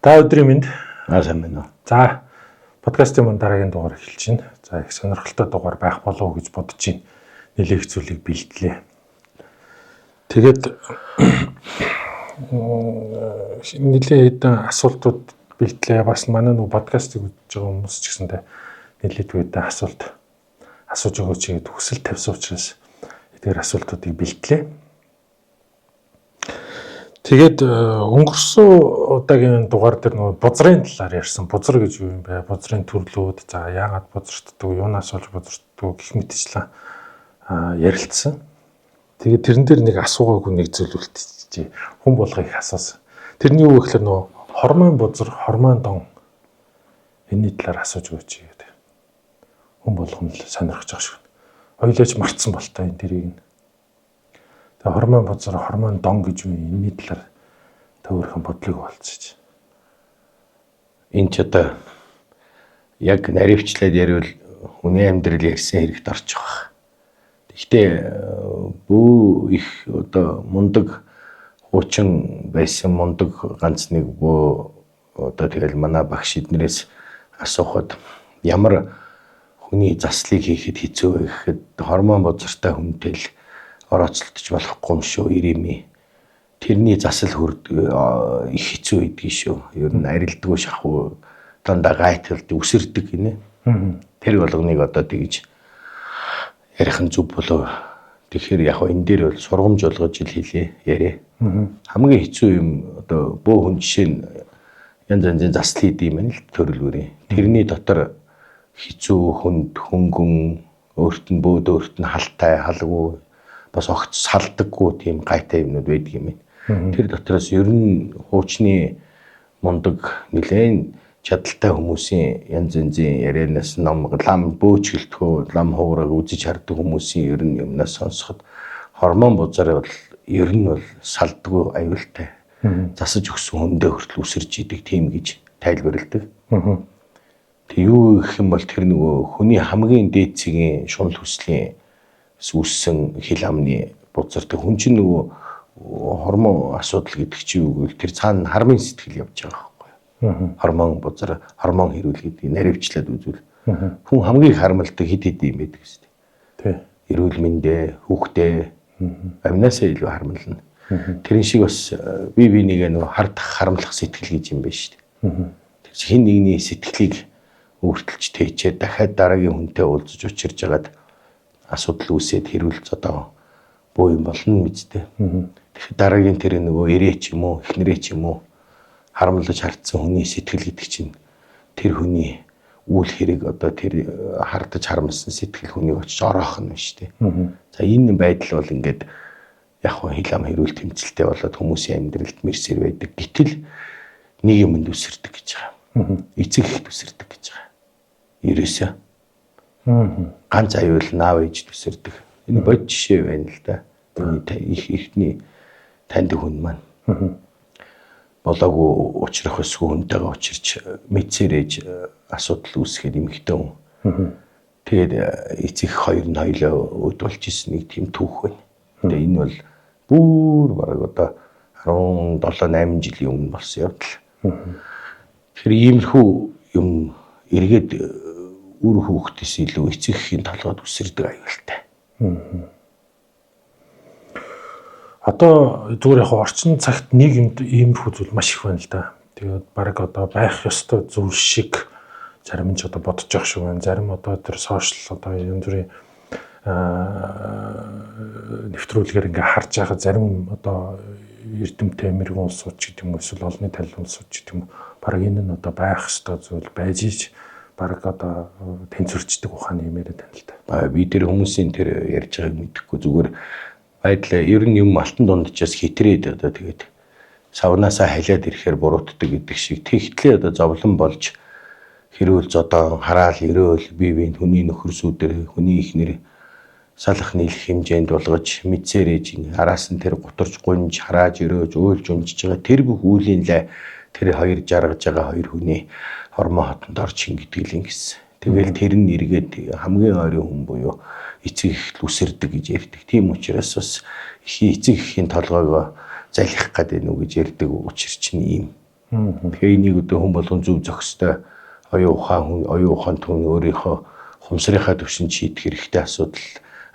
Та өдрийн мэнд. Аа, сайн байна уу? За, подкастын мөн дараагийн дугаар эхэлж байна. За, их сонирхолтой дугаар байх болов уу гэж бодож байна. Нэлээх зүйлийг бэлтлээ. Тэгээд нэлээд хэдэн асуултууд бэлтлээ. Бас манай нөгөө подкастыг үзэж байгаа хүмүүс ч гэсэндээ нэлээд хэдэн асуулт асууж өгөөч гэж хүсэл тавьсан учраас эдгээр асуултуудыг бэлтлээ. Тэгээд өнгөрсөн удаагийн дугаар дээр нөгөө бузрын талаар ярьсан. Бузар гэж юу юм бэ? Бузрын төрлүүд, за яагаад бузартдаг, юунаас болж бузартдаг гэх мэтчлэн ярилцсан. Тэгээд тэрэн дээр нэг асуугаагүй нэг зүйл үлдчихжээ. Хүн болгоо их асуусан. Тэрний юу гэхээр нөгөө хормон бузар, хормон дон энэний талаар асууж өгөөч гэдэг. Хүн болгоно л сонирхож байгаа шүү. Хоёулаач мартсан бол та энэ тэрийг нь. Тэгээ хормон бузар, хормон дон гэж юу юм? Энэний талаар та өөрийнхөө бодлыг болцож. Энэ ч одоо яг наривчлаад яриул хүний амьдрал ярьсан хэрэгт орчих واخ. Гэхдээ бөө их одоо мундаг хуучин байсан мундаг ганц нэг бөө одоо тэгэл манай багш эднэрээс асуухад ямар хүний заслыг хийхэд хэцүү вэ гэхэд хормон бузартай хүнтэй л орооцолдож болохгүй юм шүү ирэми. Тэрний засал хөрд их хэцүү байдгийг шүү. Ер нь арилдгүй шахуу дандаа гайталд үсэрдэг гинэ. Тэр болгоныг одоо тэгж ярих нь зүв болов. Тэгэхээр яг энэ дээр бол сургамж болгож ил хэлээ яриа. Хамгийн хэцүү юм одоо бөө хүн жишээ нь янз янзын засал хийдэг юм байна л төрөл бүрийн. Тэрний дотор хэцүү хүнд хөнгөн өөрт нь бөөд өөрт нь халтай халгүй бас огт салдаггүй тийм гайтай юмнууд байдаг юм байна. Тэр дотроос ер нь хуучны мундаг нэлээд чадaltaй хүмүүсийн янз янзын ярианаас ном лам бөөчгэлтгөө лам хуураг үзэж хардаг хүмүүсийн ер нь юмнаас сонсоход хормон бузар бол ер нь бол салдаггүй аюултай. Засаж өгсөн хүндээ хүртэл үсэрч идэг тийм гэж тайлбарладаг. Тэг юу гэх юм бол тэр нөгөө хүний хамгийн дээд цэгийн шунал хүслийн үүссэн хил амны бузар тэг хүн чинь нөгөө хормон асуудал гэдэг чинь юу гэвэл тэр цаана хармын сэтгэл явж байгаа байхгүй юу? Хормон бузар, хормон хэрүүл гэдгийг наривчлаад үзвэл хүн хамгийн их харамлдаг хэд хэд юм байдаг шүү дээ. Тий. Эрүүл мэндээ, хүүхдээ амнаасаа илүү харамлана. Тэрэн шиг бас бие бинийгээ нөгөө хардах, харамлах сэтгэл гэж юм байна шүү дээ. Тэр чинь хэн нэгний сэтгэлийг өөртөлж тээчээд дахиад дараагийн хүнтэй уулзаж учирж хагаад асуудал үүсээд хэрүүл зодоо бөө юм болно мэдтэй. Тэгэхээр дараагийн тэр нөгөө эрээ ч юм уу, эхнэрээ ч юм уу харамлаж хардсан хүний сэтгэл гэдэг чинь тэр хүний үйл хэрэг одоо тэр хардаж харамлсан сэтгэл хүнийг очиж ороох нь шүү дээ. За энэ байдал бол ингээд яг хөө хил ам хэрүүл тэмцэлтэй болоод хүмүүсийн амьдралд мэрсэр байдаг. Гэтэл нэг юмд үсэрдэг гэж байгаа. Эцэг ихэд үсэрдэг гэж байгаа. Ерөөсөө ганц аюул наав ээж төсөрдөг. Энэ бод жишээ байна л да. Миний их ихний таньдаг хүн маань. Болоогүй учрах өсгөө хүнтэйгээ учирч мэдсээр ээж асуудал үүсгээд эмэгтэй хүн. Тэгээд эцэг хоёр нь хоёлоо өд болж исэн нэг тийм түүх байна. Тэгээд энэ бол бүр бараг одоо 17 8 жилийн өмнө болсон явдал. Тэгэхээр иймэрхүү юм эргээд үр хүүхдээс илүү эцэг эхийн толгойд үсэрдэг аюултай. Одоо зүгээр яг орчин цагт нийгэмд иймэрхүү зүйл маш их байна л да. Тэгээд бараг одоо байх ёстой зүйл шиг зарим нь ч одоо бодож явах шиг байна. Зарим одоо тэр сошиал одоо янз бүрийн нэвтрүүлгээр ингээ харж байгаа зарим одоо эрдэмтэн мэрэгэн улсууд ч гэдэг юм уу эсвэл олонний талын улсууд ч гэдэг юм уу бараг энэ нь одоо байх ёстой зүйл байж ич бараг одоо тэнцвэрчдэг ухааны юм яриад байна л да. Би тэр хүмүүсийн тэр ярьж байгааг мэдэхгүй зүгээр Байдал ер нь юм алтан дунджаас хитрээд одоо тэгээд савнаасаа халиад ирэхээр буруутдаг гэдэг шиг тэгтлээ одоо зовлон болж хэрүүл зодон хараал өрөөл бие биенд хүний нөхөр сүүдэр хүний ихнэр салах нийлэх хэмжээнд болгож мэдсээрэж араас нь тэр гутарч гунж харааж өрөөж уйлж унжиж байгаа тэр бүх үүлийн лай тэр хоёр жаргаж байгаа хоёр хүний хормоо хотонд орж шингэдэг л ингэсэн. Тэгэл тэр нь эргээд хамгийн ойрын хүн буюу эцэг их л үсэрдэг гэж ярьдаг. Тийм учраас бас их эцэг эхийн толгойгоо залхих гэдэг нү гэж ярьдаг учир чинь ийм. Тэгэхээр энийг өдөө хүн болгон зөв зохистой оюун ухаан хүн оюун ухаан түн өөрийнхөө хумсрынхаа төвшөнд шийдэх хэрэгтэй асуудал.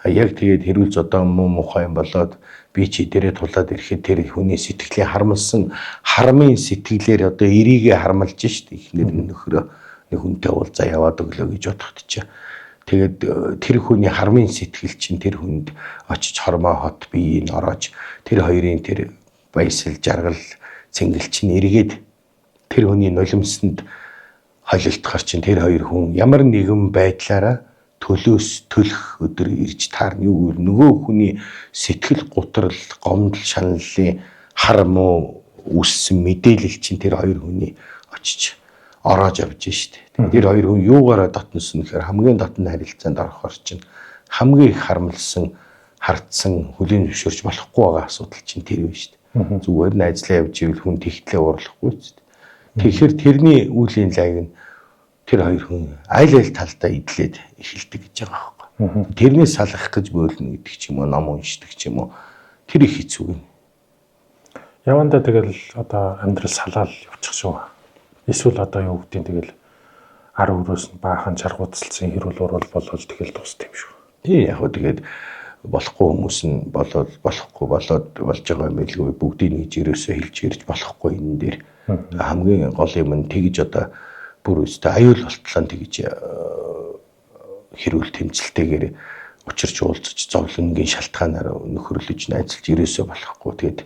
Яг тэгээд хэрүүл зодон муу мухай юм болоод би чи дээрээ тулаад ирэхэд тэр хүний сэтгэлийн харамлсан хармын сэтгэлээр одоо эрийгээ хармалж шít ихнэр нөхрөө нэг хүнтэй уулзаа яваад өглөө гэж бодоход чи тэгээд тэр хүний хармын сэтгэл чинь тэр хүнд очиж хормоо хот биеийг ороож тэр хоёрын тэр баясал жаргал цэнгэл чинь эргээд тэр хүний нулимсанд холилдохоор чинь тэр хоёр хүн ямар нэгэн байдлаараа төлөөс төлөх өдөр ирж таарна. Юу гэвэл нөгөө хүний сэтгэл гутрал, гомдол, шаналлын хар муу үүссэн мэдээлэл чинь тэр хоёр хүний очиж ороож авч штэ. Тэр хоёр хүн юугаараа дотносон гэхээр хамгийн дотны харилцаанд орохоор чинь хамгийн их харамлсан, хардсан, хүлийн зөвшөөрч болохгүй байгаа асуудал чинь тэр байна штэ. Зүгээр нь ажиллаа явж ивэл хүн тэгтлээ уурлахгүй штэ. Тэгэхээр тэрний үүлийн лайг нь тэр хоёр хүн аль аль талдаа идлээд эхэлдэг гэж байгаа байхгүй. Тэрнээс салах гэж бөөлнө гэдэг ч юм уу, ном уншдаг ч юм уу. Тэр их хэцүү юм. Явандаа тэгэл одоо амьдрал салаал явчих шүү. Эсвэл одоо юу гэдгийг тэгэл ар өрөөс нь баахан чаргууцалсан хэрүүл уруул болол тэгэл дуусдаг юм шүү. Тий, яг хөө тэгээд болохгүй хүмүүс нь болоод болохгүй болоод болж байгаа юм билгүй бүгдийг нэг ерөөсөө хэлж ирж болохгүй энэ дээр хамгийн гол юм нь тэгж одоо бүр өстэй аюул болтлоо тэгж хэрүүл тэмцэлтэйгээр учирч уулзаж зовлонгийн шалтгаанаар нөхөрлөж найзалж ерөөсөө болохгүй. Тэгээд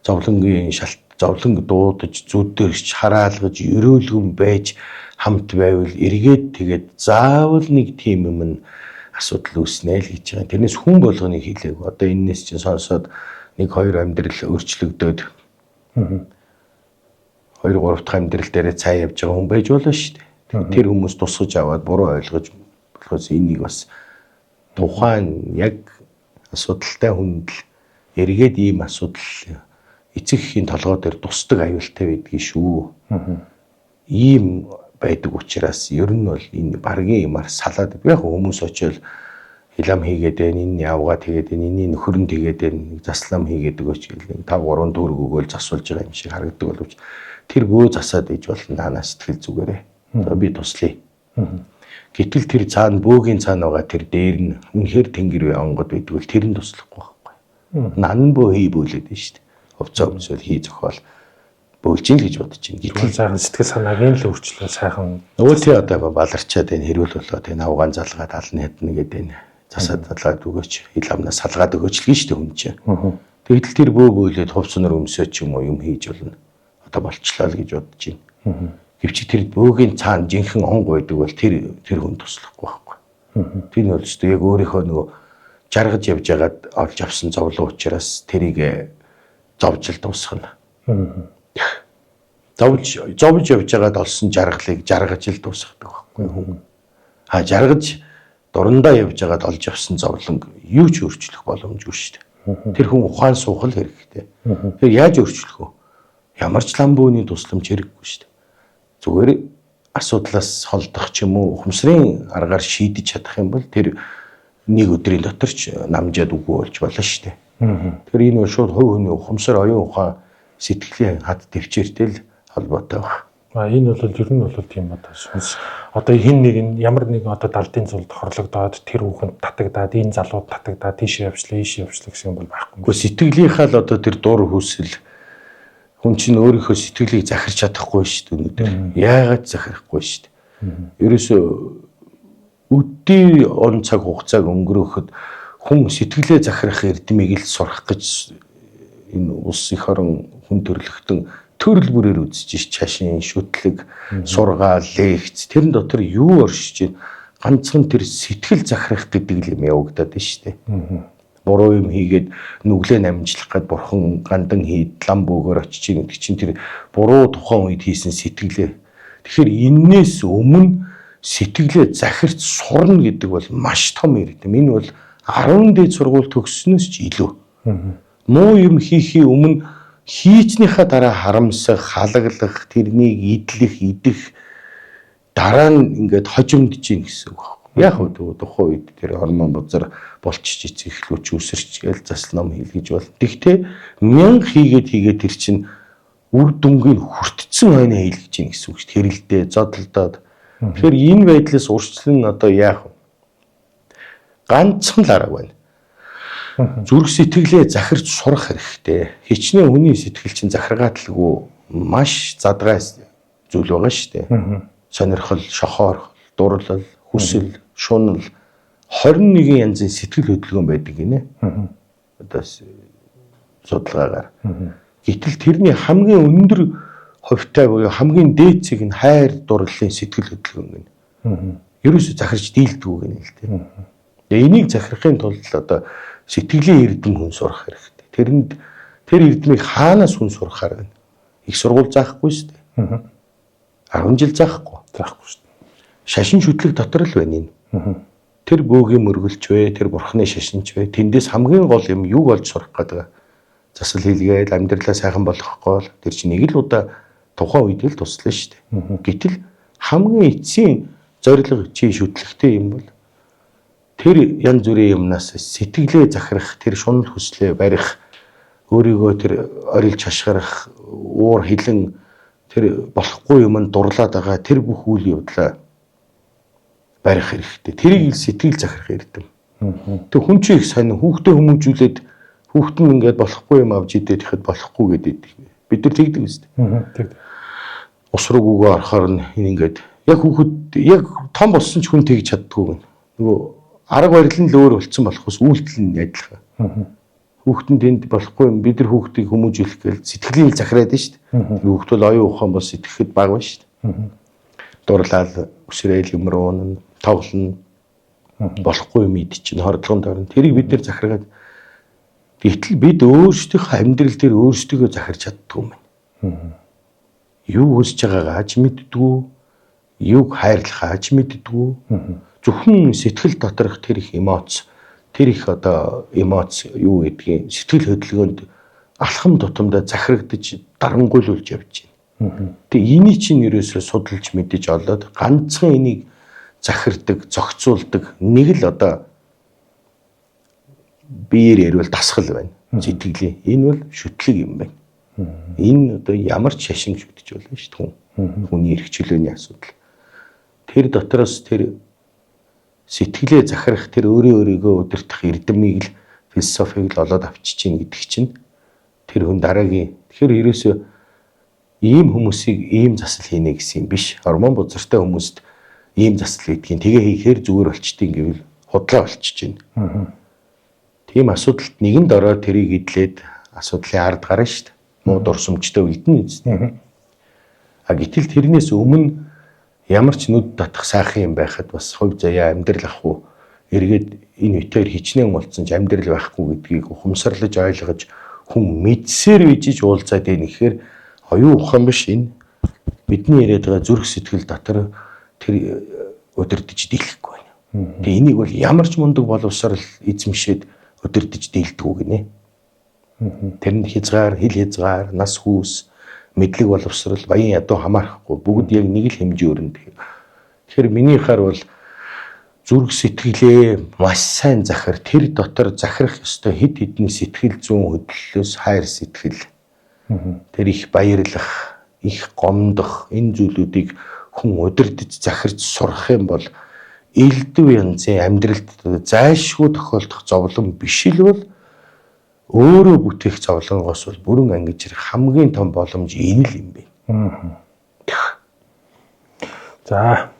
зовлонгийн шалт зовлонг дуудаж зүдэрч хараалгаж ерөөлгөн байж хамт байвал эргээд тэгээд заавал нэг тийм юм нь асуудал үүснэ л гэж байгаа. Тэрнээс хүн болгоныг хэлээг. Одоо энэс чинь сонсоод нэг хоёр амьдрал өөрчлөгдөөд 2 3 дахь амьдрал дээрээ цай явж байгаа хүн байж болно шүү дээ. Тэр хүмүүс тусгаж аваад буруу ойлгож болохоос энийг бас тухайн яг асуудалтай хүнд л эргээд ийм асуудал эцэг эхийн толгой дээр тусдаг аюултай байдгийг шүү. Ийм байдаг учраас ер нь бол энэ баргийн юмар салаад яг хүмүүс очиод хилам хийгээд байна, энэ явгаа тэгээд байна, энэний нөхөр нь тэгээд байна, нэг заслам хийгээд өгөөч гэл 5 3 төгрөг өгөөл засуулж байгаа юм шиг харагддаг боловч тэр бөө засаад иж болно наанаа сэтгэл зүгээрээ. За би туслая. Гэтэл тэр цаана бөөгийн цаана байгаа тэр дээр нь үнэхээр тэнгэр үе онгод байдаг бол тэр нь туслахгүй байхгүй. Нан бөө хий бөөлөд нь шүү дээ. Хувцас өмсөөл хий зохиол бөөлж ийн л гэж бодож байна. Гэтэл сайхан сэтгэл санааг нь л өөрчлөө сайхан. Нөгөө тий одоо баларчаад энэ хэрүүл болоод энэ авгаан залгаад ална ядна гэдэг энэ засаад залгаад өгөөч хил амнаа салгаад өгөөч л гин шүү дээ хүн чинь. Тэгтэл тэр бөө бөөлөд хувцас нар өмсөөч юм уу юм хийж болно. Одоо болчлоо л гэж бодож байна. Гэвч тэр бөөгийн цаана жинхэнэ онг байдаг бол тэр хүн туслахгүй байхгүй. Тэр нь бол ч яг өөрийнхөө нөгөө жаргаж явж байгаад олж авсан зовлон учраас тэрийг зовж л дуусгана. Зовж явж байгаад олсон жаргалыг жаргаж л дуусгадаг байхгүй хүн. А жаргаж дурандаа явж байгаад олж авсан зовлон юу ч өөрчлөх боломжгүй шүү дээ. Тэр хүн ухаан суух л хэрэгтэй. Тэр яаж өөрчлөх вэ? Ямар ч ламбууны тусламж хэрэггүй шүү дээ. Зүгээр асуудлаас холдох ч юм уу ухамсарын аргаар шийдэж чадах юм бол тэр нэг өдрийн дотор ч намжаад үгүй болж болно шүү дээ. Тэгэхээр энэ бол шууд хувь хүний ухамсар, оюун ухаан, сэтгэлийн хад төвчээртэй л холбоотой байна. А энэ бол ер нь бол тийм одоо сүнс одоо хин нэг нь ямар нэг одоо далдын зулд хорлогдоод тэр хүүхэнд татагдаад энэ залууд татагдаад тийш явчлаа ийш явчлаа гэсэн юм бол байхгүй. Гэхдээ сэтгэлийнхаа л одоо тэр дур хүсэл хүн чинь өөрийнхөө сэтгэлийг захирч чадахгүй шүү дээ өнөөдөр. Яагаад захирахгүй шүү дээ. Ерөөсөө өдий он цаг хугацааг өнгөрөөхөд хүн сэтгэлээ захирах эрдмийг л сурах гэж энэ улс эх орон хүн төрөлхтөн төрөл бүрээр үзэж чашин, шүтлэг, сургаал, лекц тэрэн дотор юу оршиж байна? Ганцхан тэр сэтгэл захирах гэдэг л юм явагдаад байна шүү дээ. Буруу юм хийгээд нүглээ намжлах гээд бурхан гандан хийд лам бөөгөр очиж ийн гэдэг чинь тэр буруу тухайн үед хийсэн сэтгэлээ. Тэгэхээр энээс өмнө сэтгэлээ захирч сурна гэдэг бол маш том эрдэм. Энэ бол 10 дээд сургууль төгссөнөөс ч илүү. Муу юм хийхийн өмнө хийцнийхаа дараа харамсах, халаглах, тэрнийг идлэх, идэх дараа нь ингээд хожимдож гин гэсэн үг байхгүй. Яг уу тухайн үед тэр гормон бузар болчих эцэг эхлүүч үсэрч гээл засал ном хийлгэж бол. Тэгтээ мянга хийгээд хийгээд тэр чинь үр дүнгийг хүртцэн хойно хийлгэж гин гэсэн үг шүү дээ. Хэрэлдээ, зодолдоод. Тэгэхээр энэ байдлаас урьдчилан одоо яах вэ? Ганцхан л арга байна. Зүрх сэтгэлээ захирч сурах хэрэгтэй. Хичнээн хүний сэтгэл чинь захиргааталгүй маш задгай зүйл байгаа шүү дээ. Сонирхол, шохоорхол, дурлал, хүсэл, шунал 21 янзын сэтгэл хөдлөлгөөн байдаг гинэ. Одоо судалгаагаар. Гэтэл тэрний хамгийн өндөр хувьтай буюу хамгийн дээд цэг нь хайр дурлалын сэтгэл хөдлөлгөөн гинэ. Ерөөсө захирч дийлдэггүй гинэ л дээ. Тэгээ энийг захирахын тулд одоо сэтгэлийн эрдэм хүн сурах хэрэгтэй. Тэрэнд тэр эрдмийг хаанаас хүн сурахаар байна? Их сургууль заахгүй шүү дээ. 10 жил заахгүй. Заахгүй шүү дээ. Шашин шүтлэг дотор л байна энэ. Тэр бөөгийн мөргөлч вэ, тэр бурхны шашинч вэ? Тэндээс хамгийн гол юм юуг олж сурах гэдэг. Засал хийлгээл амьдралаа сайхан болгох гол тэр чинь нэг л удаа тухайн үед л туслана шүү дээ. Гэтэл хамгийн эцсийн зорилго чи шүтлэгтэй юм бол тэр янз бүрийн юмнаас сэтгэлээ захирах, тэр шунал хүслээ барих, өөрийгөө тэр орилж хашгирах, уур хилэн тэр болохгүй юмд дурлаад байгаа тэр бүх үйл явдлаа барих хэрэгтэй. Тэрийг л сэтгэл захирах эрдэм. Тэг хүн чинь их сонин хүүхдээ хүмүүжүүлээд хүүхэд нь ингээд болохгүй юм авч идээд ихэд болохгүй гэдэг. Бид нар тэгдэг үст. Тэгдэг. Ус руу гүгөө орохоор нь энэ ингээд яг хүүхэд яг том болсон ч хүн тэгж чаддгүй гэнэ. Нөгөө арга барил нь л өөр болцсон болохоос үйлдэл нь адилхан. Хүүхэд нь тэнд болохгүй юм. Бид нар хүүхдийг хүмүүжүүлэх гээл сэтгэлийн захираад нь шүү дээ. Тэр хүүхд бол оюун ухаан бол сэтгэхэд бага байна шүү дээ. Дурлал, үсрээл юм руу нь тоглоно. Болохгүй юм ид чинь хордлогонд орно. Тэрийг бид нар захиргаад гэтэл бид өөрсдийнхөө амьдрал дээр өөрсдийгөө захирч чаддгүй юм байна. Юу хүсэж байгаагаа ч мэддэггүй, юуг хайрлахаа ч мэддэггүй. Зөвхөн сэтгэл доторх тэр их эмоц, тэр их одоо эмоц юу гэдгийг сэтгэл хөдлөлгөөнд алхам тутамдаа захирагдаж дарангуйлуулж явж байна. Тэгээ энийг чинь ерөөсөө судалж мэдэж олоод ганцхан энийг захирдаг, зохицуулдаг нэг л одоо биеэр ярил дасгал байна. Сэтгэлийн. Энэ бол шүтлэг юм байна. Энэ одоо ямар ч шашин шүтэж болно шүү дээ. Хүний эрх чөлөөний асуудал. Тэр дотроос тэр сэтгэлээ захирах тэр өөрөө өөрийгөө удирдах эрдэмийг л философиг л олоод авчиж чинь гэдэг чинь тэр хүн дараагийн тэгэхээр ерөөсөө ийм хүмүүсийг ийм засал хийнэ гэсэн юм биш. Гормон бузартай хүмүүст ийм засал хийдгийг тэгээ хийхээр зүгээр болчтیں гэвэл худлаа болчихж байна. Тийм асуудалд нэгэн дорой тэрийг идлээд асуудлын ард гарна шүү дээ. Муу дурсамжтай үлдэнэ үсттэй. А гэтэл тэрнээс өмнө ямар ч нүд татах сайхан юм байхад бас хувь заяа амьдрал ах уу эргээд энэ үеэр хичнээн уулзсан ч амьдрал байхгүй гэдгийг ухамсарлаж ойлгож хүн мэдсээр үйжиж уулзаад байна гэхээр оюун ухаан биш энэ бидний яриад байгаа зүрх сэтгэл дотор тэр удирдах дийлэхгүй байна. Тэгээ энийг бол ямар ч мундаг боловсрал эзэмшээд удирдах дийлдэггүй гинэ. Тэр нь хязгаар, хил хязгаар, нас хүүс, мэдлэг боловсрал, баян ядуу хамаарахгүй бүгд яг нэг л хэмжээ өрөнд. Тэгэхээр миний хар бол зүрх сэтгэлээ маш сайн захир, тэр дотор захирах ёстой хэд хэдэн сэтгэл зүйн хөдлөлөөс хайр сэтгэл, тэр их баярлах, их гомдох энэ зүйлүүдийг хүн удирдах захирч сурах юм бол элдв янзын амьдралд зайлшгүй тохиолдох зовлон биш л бол өөрөө бүтээх зовлонгоос бол бүрэн ангиж ирэх хамгийн том боломж энэ л юм байна. За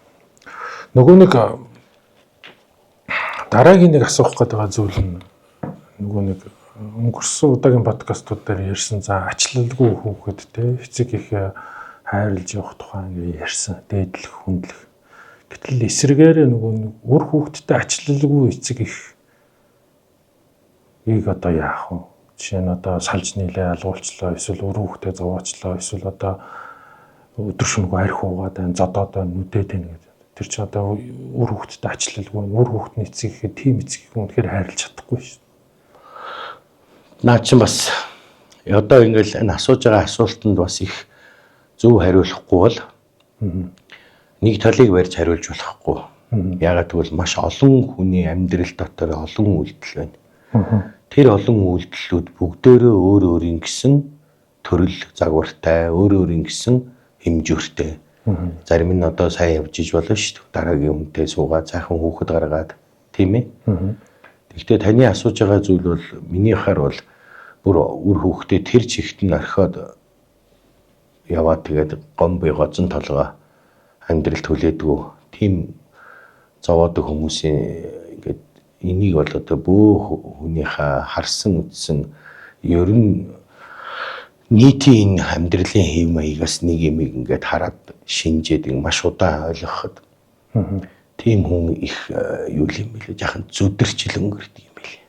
нөгөө нэг дараагийн нэг асуух гээд байгаа зүйл нь нөгөө нэг өнгөрсөн удаагийн подкастууд дээр ярьсан за ачлалгүй хүүхэд те эцэг их хайрлж явах тухай ингээ ярьсан дээдлэх хүндлэх. Гэтэл эсрэгээрээ нөгөө нэг үр хүүхэдтэй ачлалгүй эцэг их Ийг одоо яах вэ? Жишээ нь одоо салж нийлээ алгуулчлаа, эсвэл үр хүүхдээ зовоочлоо, эсвэл одоо өдөр шөнөгүй арх уугаад байна, зодоод байна, нүдээд байна гэдэг. Тэр чинь одоо үр хүүхдтэй ачлалгүй, үр хүүхдний эцэг ихэд тийм эцэг их үнэхээр хайрлаж чадахгүй шүү. Наа чинь бас одоо ингээл энэ асууж байгаа асуултанд бас их зөв хариулахгүй бол нэг талыг барьж хариулж болохгүй. Яагаад гэвэл маш олон хүний амьдрал дотор олон үйлдэл байна. Тэр олон үйлдэлүүд бүгдөөрөө өөр өөрийн гэсэн төрөл загвартай, өөр өөрийн гэсэн хэмжүүртэй. Зарим нь одоо сайн явж иж болно шүү дээ. Дараагийн хүнтэй суугаад сайхан хүүхэд гаргаад, тийм ээ. Гэхдээ таны асууж байгаа зүйл бол минийхаар бол бүр үр хүүхдээ тэр чигт нь орхиод яваад тэгээд гом бие гозон толгой амьдралд хүлээдгүү тийм зовоодог хүмүүсийн ингээд энийг бол одоо бөө хүнийхээ харсан үзсэн ер нь нийтийн энэ амьдралын хэв маягаас нэг юмыг ингээд хараад шинжээд маш удаан ойлгоход тийм хүн их юу юм бэлээ, жаахан зүдэрчил өнгөрдөг юм бэлээ.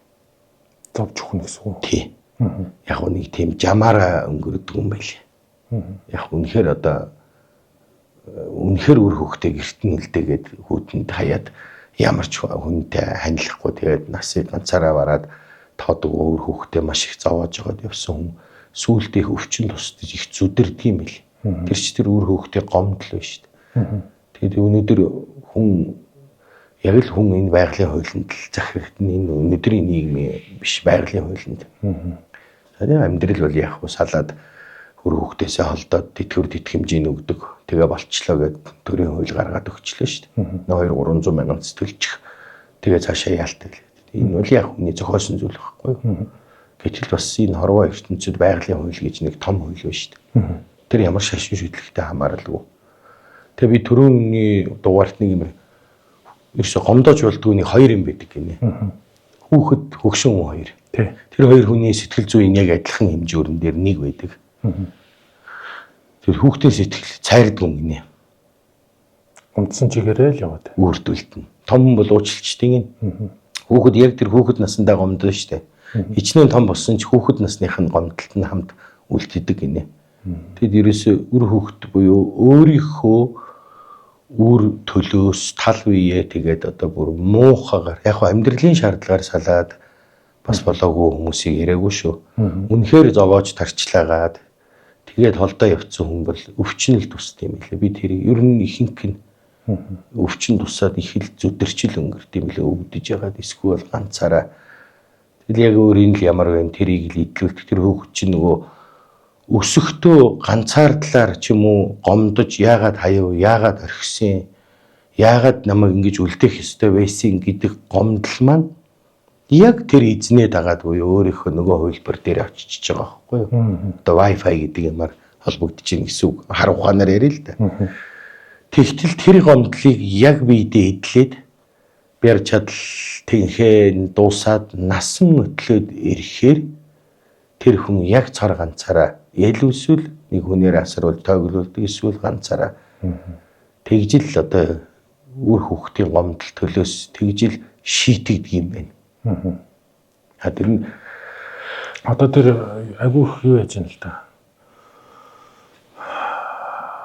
Зовж өгнө гэсэн үг. Тий. Яг нэг тийм жамаараа өнгөрдөг юм бэлээ. Яг үнэхээр одоо үнэхээр үр хөвгтөө гэрт нь үлдээгээд хүүтэнд хаяад ямар ч хүнтэй ханилахгүй тэгээд насыг ганцаараа бараад тоодог үр хөвгтөө маш их зовоож байгаад явсан хүн сүүлдээ их өвчин тусдаж их зүдэрдэг юм бэл. Тэр ч тэр үр хөвгтөө гомдол байна шүү дээ. Тэгээд өнөөдөр хүн яг л хүн энэ байгалийн хуулинд л захирагдана. Энэ өнөөдрийн нийгмийн биш, байгалийн хуулинд. Тэгээд амьдрал бол яг хуу салаад үр хөвгтөөсөө холдоод тэтгэвэр тэтгэмжийн өгдөг. Тэгээ болчлоо гэд төрийн хууль гаргаад өгчлөө шүү дээ. 2 300 мянган төлчих. Тэгээ цаашаа яалтай л. Энэ бол яг хүний зохиосон зүйл байхгүй юу? Гэтэл бас энэ хорвоо ертөнцид байгалийн хууль гэж нэг том хууль байна шүү дээ. Тэр ямар шашин шүтлэгтэй хамааралгүй. Тэгээ би түрүүний дугаарт нэг юм ерөөсө гомдоож болдгоо нэг хоёр юм байдаг гинэ. Хүүхэд хөгшин хүн хоёр. Тэр хоёр хүний сэтгэл зүйн яг адилхан хэмжүүрэн дээр нэг байдаг. Тэр хүүхдийн сэтгэл цайрдаг юм гинэ. Гомдсон чигээрээ л яваад. Үрдүүлтэн. Том бол уучлалчдیں۔ Хүүхэд яг тэр хүүхэд насндаа гомдсон шүү дээ. Хичнээн том болсон ч хүүхэд насных нь гомдолт нь хамт үлддэг гинэ. Тэгэд ерөөсөө үр хүүхэд буюу өөрийнхөө үр төлөөс тал биеэ тэгээд одоо бүр муухагаар яг амьдралын шаардлагаар салаад бас болоогүй хүмүүсийг яриаггүй шүү. Үнэхээр зовоож тарчлаагаад тэгээд холдоо явцсан хүн бол өвчин л тусд юм лээ. Би тэрийг ер нь ихэнх нь өвчин тусаад их л зүдэрчил өнгөрд юм лээ. Өвдөж ягаад эсвэл ганцаараа. Тэгэл яг өөрийн л ямар байна тэрийг л идлүүлдэг. Тэр хөөх чинь нөгөө өсөхдөө ганцаардлаар ч юм уу гомдож яагаад хаяв, яагаад орхисон, яагаад намайг ингэж үлдээх ёстой байсан гэдэг гомдол маань яг тэр эзнээ дагаад буюу өөрийнхөө нөгөө хувилбар дээр очиж байгаа байхгүй юу? Одоо Wi-Fi гэдэг юмар холбогдож ийн гэсэн үг. Хар ухаанаар яриа л да. Тэгтэл тэр гомдлыг яг биедээ эдлээд бяр чадал тэнхээ дуусаад насан өтлөөд ирэхээр тэр хүн яг цар ганцаараа ялүсвэл нэг хүнээр асруул тойглуулдаг эсвэл ганцаараа тэгжил одоо үр хүүхдийн гомдол төлөөс тэгжил шийтгдэг юм байна. А тэр нь одоо тэр агиух юу яаж юм л та.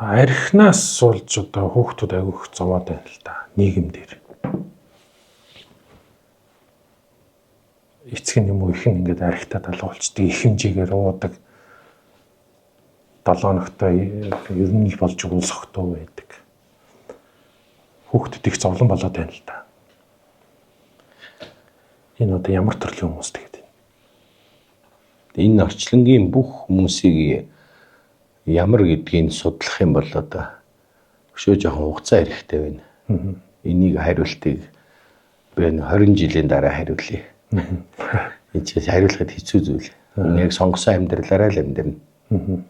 Архинаас суулж одоо хүүхдүүд агиух зовоод байна л та нийгэм дээр. Эцэг нь юм уу их нь ингээд архитаа далгуулчдаг, их хэмжээгээр уудаг. 7 хоногтой ер нь л болж өгвөл согтуу байдаг. Хүүхдүүд их зовлон болоод байна л да. Энэ одоо ямар төрлийн хүмүүс тэгээд байна? Энэ орчлонгийн бүх хүмүүсийг ямар гэдгийг судлах юм бол одоо өшөө жоохон хугацаа хэрэгтэй байна. Энийг хариултыг би 20 жилийн дараа хариулъя. Энэ чинь хариулахад хэцүү зүйл. Энэ яг сонгосон амьдралаараа л амьдрна.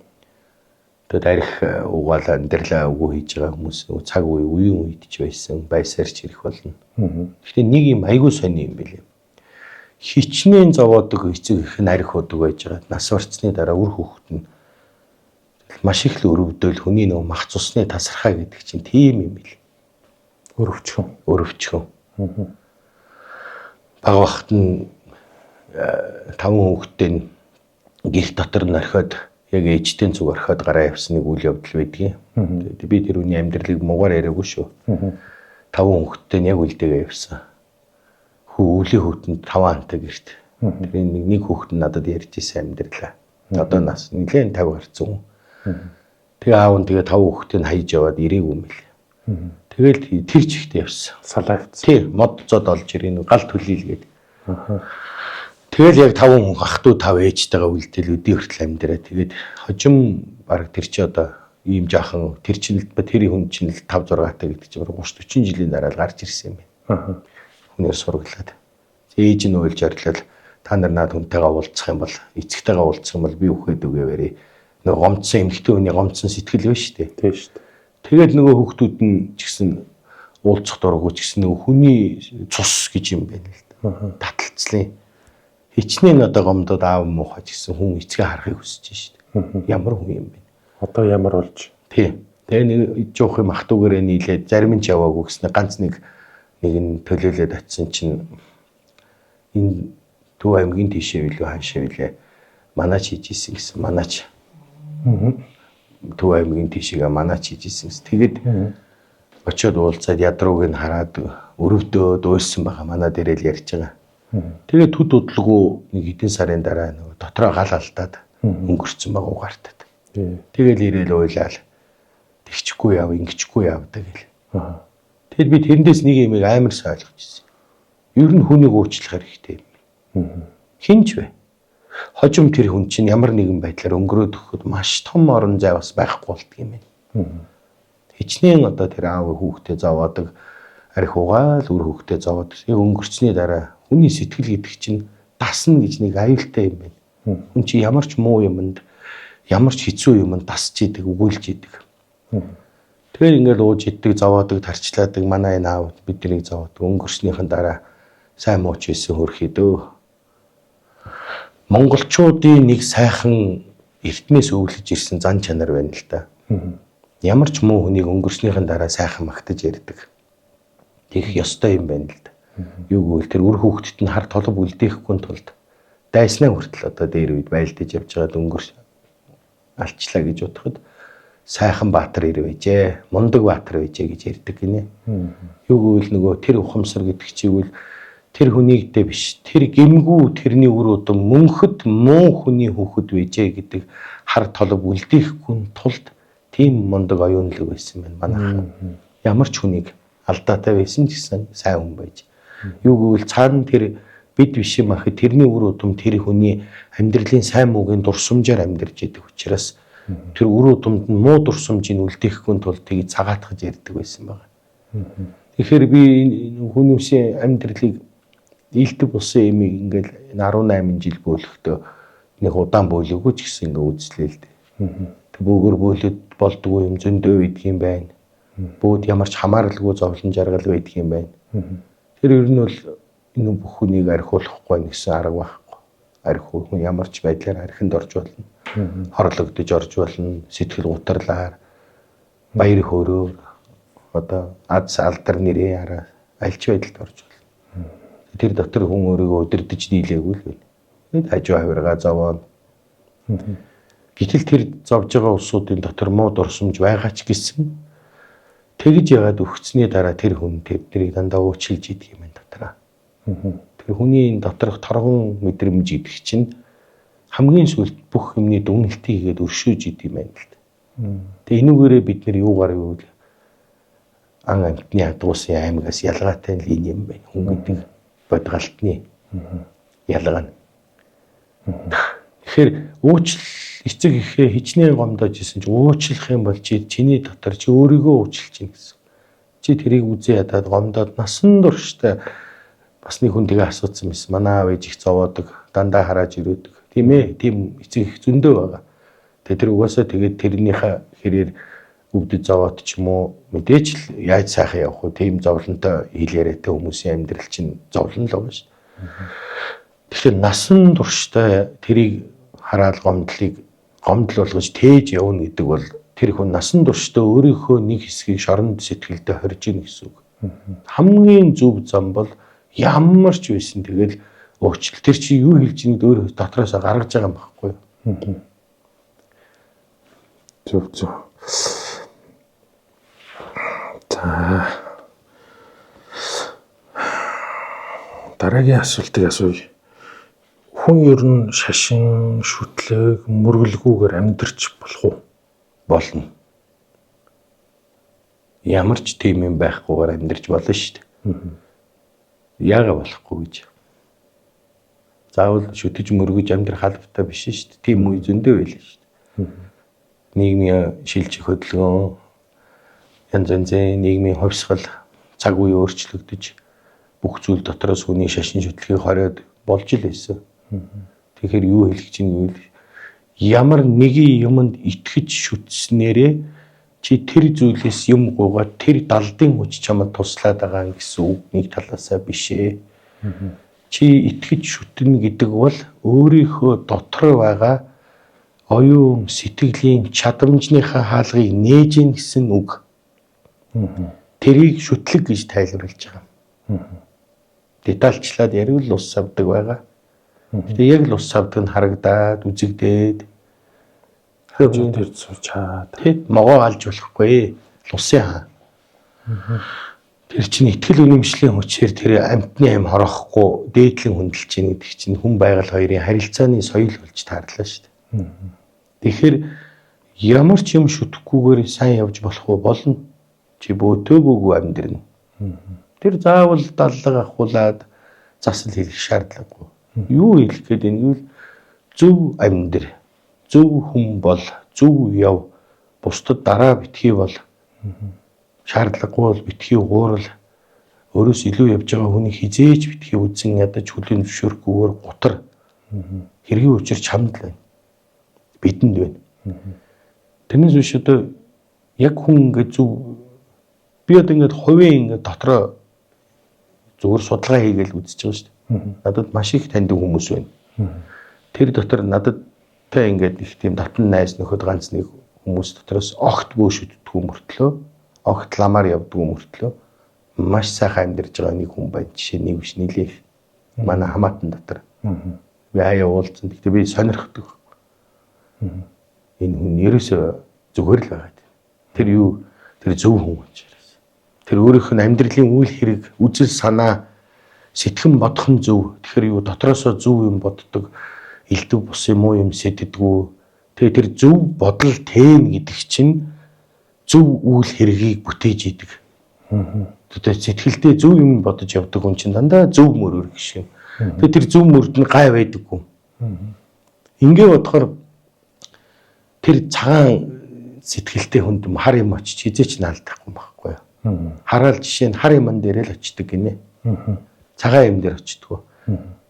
Тэгээд арх угаал амьдралаа үгүй хийж байгаа хүмүүс цаг үе үеийн үед ч байсан байсаар ч ирэх болно. Гэхдээ нэг юм айгүй сони юм билээ. Хичнээн зовоодог эцэг их нь арх удаг байж байгаа. Нас барцсны дараа үр хүүхэд нь маш их л өрөвдөөл хүний нөгөө мах цусны тасархаа гэдэг чинь тийм юм бил. Өрөвчхөн. Өрөвчхөн. Баг багт нь 5 хүүхэдтэй нь гэр дотор нь орхиод яг ээжтэй цуг орхиод гараа явсан нэг үйл явдал байдгийн. Тэгээд би тэр хүний амьдралыг муугаар яриаггүй шүү. 5 хүүхэдтэй нь яг үлдээгээ явсан. Хүү өвлийн хүүтэнд 5 хантай гэрт. Тэр нэг хүүхэд нь надад ярьж исэн амьдралаа. Одоо нас нэлээд 50 гарцсан хүн. Тэгээ аав нь тэгээ 5 хүүхэдийг хайж яваад ирээгүй юм бэл. Тэгэл тэр чигтээ явсан. Салаа явсан. Тий, мод зод олж ирэн гал төлийл гээд. Тэгэл яг 5 хүн ах トゥ 5 ээжтэйгээ үлдээл өдий хүртэл амьдраа. Тэгээд хожим баг тэр чи одоо ийм жаахан тэр чинь л тэр хүн чинь л 5 6 таа гэдэг чинь 30 40 жилийн дараа л гарч ирсэн юм байна. Хүнээр сургалаад. Ээж нь уйлж орлол та нар наад хүнтэйгээ уулзах юм бол эцэгтэйгээ уулзах юм бол би үхээд үгээвэрээ. Нөгөө гомдсон эмэгтэй хүний гомдсон сэтгэл байна шүү дээ. Тийм шүү дээ. Тэгээд нөгөө хүүхдүүд нь ч гэсэн уулзах дурггүй ч гэсэн нөгөө хүний цус гэж юм байна л да. Таталцлын. Хичнээн одоо гомдоод аав муухай ч гэсэн хүн эцгээ харахыг хүсэж шít. Ямар хүн юм бэ? Одоо ямар болж? Тий. Тэгээ нэг жоох юм ах トゥ угаараа нийлээд зарим нь ч яваагүй гэснэ ганц нэг нь төлөөлөөд очисон чинь энэ Төв аймгийн тийшээ билүү хаашаа билээ манаач хийж исэн гэсэн манаач. Төв аймгийн тийшээгээ манаач хийж исэн гэсэн. Тэгээд очиод уулзаад ядрууг нь хараад өрөвдөөд уйлсан байгаа манай дээрээ л ярьж байгаа. Тэгээд төд удалгүй нэг хэдэн сарын дараа нөгөө дотроо гал алдаад өнгөрцөн байгаа угаартад. Тэгэл ирээл уйлаал. Тэгчихгүй яв, ингэчихгүй явдаг гэл. Тэгэд би тэрэндээс нэг юм амар сайн ойлгож ирсэн. Ер нь хүнийг уучлах хэрэгтэй юм. Хин ч вэ? Хожим тэр хүн чинь ямар нэгэн байдлаар өнгөрөөд өгөхөд маш том орон зай бас байхгүй болдго юм байна. Хичнээн одоо тэр аав хүүхдээ зовоодог, арх угаал үр хүүхдээ зовоодог. Яг өнгөрцний дараа хүний сэтгэл гэдэг чинь дасна гэж нэг аюултай юм байна. Хүн чи ямар ч муу юмд, ямар ч хэцүү юмд дасч идэг, өгөөлж идэг. Тэгэхээр ингээл ууж иддэг, зовоодог, тарчлаадаг манай энэ аав биднийг зовоодог. Өнгөрснийхэн дараа сайн мууч байсан хөрхий дөө. Монголчуудын нэг сайхан эртнээс өвлөж ирсэн зан чанар байна л да. Ямар ч муу хүнийг өнгөрснийхэн дараа сайхан магтаж ярьдаг. Тэгэх ёстой юм байна л да. Юу гэвэл тэр үр хүүхдэд нь хар толб үлдээхгүй тулд дайснаа хүртэл одоо дээр үед байлдаж явж байгаад өнгөрс алчлаа гэж бодоход сайхан баатар ирвэжээ, мундаг баатар байжээ гэж ярьдаг гинэ. Юу гэвэл нөгөө тэр ухамсар гэдэг чигвэл тэр хүнийг дэ биш, тэр гимгүү тэрний үр удам мөнхөд муу хүний хүүхэд байжээ гэдэг хар толб үлдээхгүй тулд тийм мундаг оюунлаг байсан байна манайхан. Ямар ч хүнийг алдаатай байсан ч гэсэн сайн хүн байж. Юу гэвэл цаана тэр бид биш юм ахад тэрний үр удам тэр хүний амьдралын сайн муугийн дурсамжаар амьдарч идэг учраас тэр үр удамд нь муу дурсамжийг үлдээхгүй тулд тийг цагаатгаж ярьдаг байсан байна. Тэгэхээр би хүмүүсийн амьдралыг илдэг болсон юмыг ингээл 18 жил бөөлөхдөө нэг удаан бөөлөөгүй ч гэсэн ингээ үзлээ л дээ. Тэг бөөгөр бөөлөд болдгоо юм зөндөө байдаг юм байна. Бөөд ямар ч хамааралгүй зовлон жаргал байдаг юм байна. Тэр ер нь бол энэ бүх хүнийг архиулахгүй гэсэн арга байхгүй. Архиул хүн ямар ч байдлаар архинд орж болно. Хорлогдож орж болно. Сэтгэл гутарлаар, баяр хөөрөөр одоо аз алдар нэрээ араа аль ч байдалд орж болно. Тэр дотор хүн өөрийгөө өдөрдөж дийлээгүй л байна. Тэгэд хажуу хавиргаа зовоно. Гэтэл тэр зовж байгаа улсуудын дотор муу дурсамж байгаа ч гэсэн тэгж ягаад өгцний дараа тэр хүн тэднийг дандаа уучлж идэг юм байна дотроо. Тэр хүний доторх торгон мэдрэмж гэдэг чинь хамгийн сүүлд бүх юмны дүгнэлтийг хийгээд өршөөж идэг юм байна л да. Тэгээ энүүгээрээ бид нэр юугаар юу ан амьтны ядгуусын аймагаас ялгаатай л энэ юм байна. Хүн гэдэг бодгалтны ялгаа нь. Тэгэхээр уучлал эцэг эхээ хичнээн гомдоож исэн чи уучлах юм бол чи чиний дотор чи өөрийгөө уучлж чинь гэсэн. Чи тэрийг үзээ ядаад гомдоод насан туршдаа бас нэг хүн тэгээ асуусан байсан. Манай аав ээж их зовоодог, дандаа харааж ирүүдэг. Тийм ээ, тийм эцэг их зөндөө байгаа. Тэгээ тэр угаасаа тэгээд тэрнийхээ хэрээр өвдөж зовоот ч юм уу мэдээж л яаж сайхан явах вэ? Тийм зовлонтой хэл яриатай хүмүүсийн амьдрал чинь зовлон л байгаа шүү. Тэгэхээр насан туршдаа тэрийг хараал гомдлыг гомдол болгож тээж явна гэдэг бол тэр хүн насан туршдаа өөрийнхөө нэг хэсгийг шоронд сэтгэлдээ хорж ийн гэсэн үг. Хамгийн зөв зам бол ямар ч байсан тэгэл Уучлал тэр чи юу хэлж байгааг өөрөө дотроосоо гаргаж байгаа юм байхгүй юу? Зөв зөв. За. Дараагийн асуултыг асууя. Хүн ер нь шашин, шүтлэг, мөргөлгүүгээр амьдрч болох уу? Болно. Ямар ч тийм юм байхгүйгээр амьдрч болно шүү дээ. Яагаад болохгүй гэж. Заавал шүтэж мөргөж амьдрах албатай биш шүү дээ. Тийм үе зөндөө байлаа шүү дээ. Нийгмийн шилжих хөдөлгөөн, янз янзын нийгмийн хувьсгал цаг үе өөрчлөгдөж бүх зүйл дотроос хүний шашин шүтлгийг хориод болж л байсан. Тэгэхээр юу хэлэх чинь гэвэл ямар нэгэн юмд итгэж шүтснээрээ чи тэр зүйлээс юм гуйгаад тэр далдын хүч чамд туслаад байгаа гэсэн үг нэг талаасаа биш ээ. Чи итгэж шүтнэ гэдэг бол өөрийнхөө дотор байгаа оюун сэтгэлийн чадамжныхаа хаалгыг нээж гин гэсэн үг. Тэрийг шүтлэг гэж тайлбарлаж байгаа. Детальчлаад яриул ус савдаг байгаа. Тэгээ яг л ус савдаг нь харагдаад, үзэгдээд тэр тэр суучаад тий могоо алж болохгүй. Лусын хаа. Тэр чинь итгэл үнэмшлийн хүчээр тэр амьтны ам хороохгүй дээдлийн хүндэлж чинь гэдэг чинь хүн байгаль хоёрын харилцааны соёл болж таарлаа шүү дээ. Тэгэхээр ямар ч юм шүтэхгүйгээр сайн явж болох уу болно. Чи бөөтөө бөөгүй амьдрна. Тэр заавал даллага ахуулаад засал хийх шаардлагагүй. Юу хэлэх гээд энэ гэвэл зөв амьдр, зөв хүн бол, зөв яв, бусдад дараа битгий бол, шаардлагагүй бол битгий уурал, өөрөөс илүү явж байгаа хүний хизээж битгий үзэн ядаж хүлээн зөвшөөрөхгүйгээр гутар. Хэргийн учир чамд л байна. Бидэнд байна. Тэрнээс биш одоо яг хүн ингээд зөв би одоо ингээд хувийн ингээд дотроо зүгээр судалгаа хийгээл үзэж байгаа шүү дээ. Надад маш их таньдаг хүмүүс байна. Тэр дотор надад тэ ингээд их тийм дотн найз нөхөд ганц нэг хүмүүс дотроос огт бөө шүтдэггүй мөртлөө, огт ламаар явдггүй мөртлөө маш сайхан амьдарч байгаа нэг хүн байна. Жишээ нэг биш нэлээх. Манай хамаатан дотор. Би хаяа уулзсан. Гэхдээ би сонирхдаг. Энэ хүн ерөөсөө зүгээр л байгаа. Тэр юу? Тэр зөв хүн учраас. Тэр өөрийнх нь амьдралын үйл хэрэг, үзэл санаа, сэтгэн бодох нь зөв. Тэгэхээр юу дотроосоо зөв юм боддог, элдв бус юм уу юм сэтгэдгүү. Тэгээ тэр зөв бодол тээн гэдэг чинь зөв үйл хэргийг бүтээж идэг. Одоо сэтгэлдээ зөв юм бодож явдаг хүн чинь дандаа зөв мөр өргөх юм. Тэгээ тэр зөв мөрд нь гай байдаггүй. Ингээ бодохоор тэр цагаан сэтгэлтэй хүнд хар юм очиж хизээч наалдахгүй байхгүй юу. Хараал жишээ нь хар юман дээр л очдөг гинэ. Цагаан юм дээр очдгоо.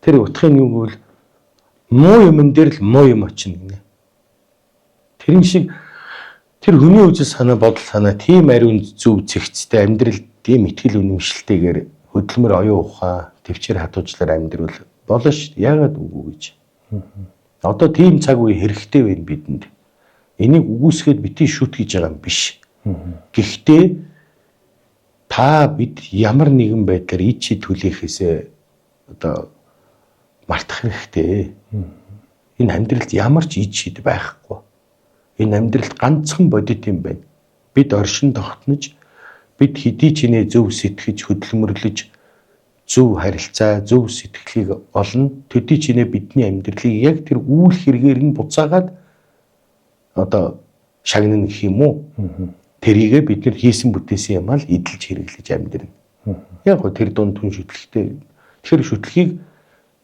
Тэр утгын юу гэвэл муу юмн дээр л муу юм очино гинэ. Тэрэн шиг тэр хүний үзэл санаа бодол санаа тийм ариун зөв зэгцтэй амьдрал тийм итгэл үнэмшилтэйгээр хөдөлмөр оюун ухаан төвчээр хатуужлаар амьдрал болно шүү дээ. Яагаад үгүй гэж. Одоо тийм цаг үе хэрэгтэй байна бидэнд. Энийг үгүйсгээд бити шүт гэж байгаа юм биш. Гэхдээ та бид ямар нэгэн байдлаар ид шид хүлээхээсээ одоо мартах хэрэгтэй. Энэ амьдралд ямар ч ид шид байхгүй. Энэ амьдралд ганцхан бодит юм байна. Бид оршин тогтнож, бид хэдий ч нэ зөв сэтгэж, хөдөлмөрлөж, зөв харилцаа, зөв сэтгэлийг олно. Төдий ч нэ бидний амьдралыг яг тэр үйл хэрэгээр нь буцаагаад одоо шагнана гэх юм уу? Тэрийгэ бид нэр хийсэн бүтээсэн юм аа л эдэлж хэрэглэж амьдрна. Яг гоо тэр дунд түн шүтлэгтэй. Тэгэхээр шүтлэхийг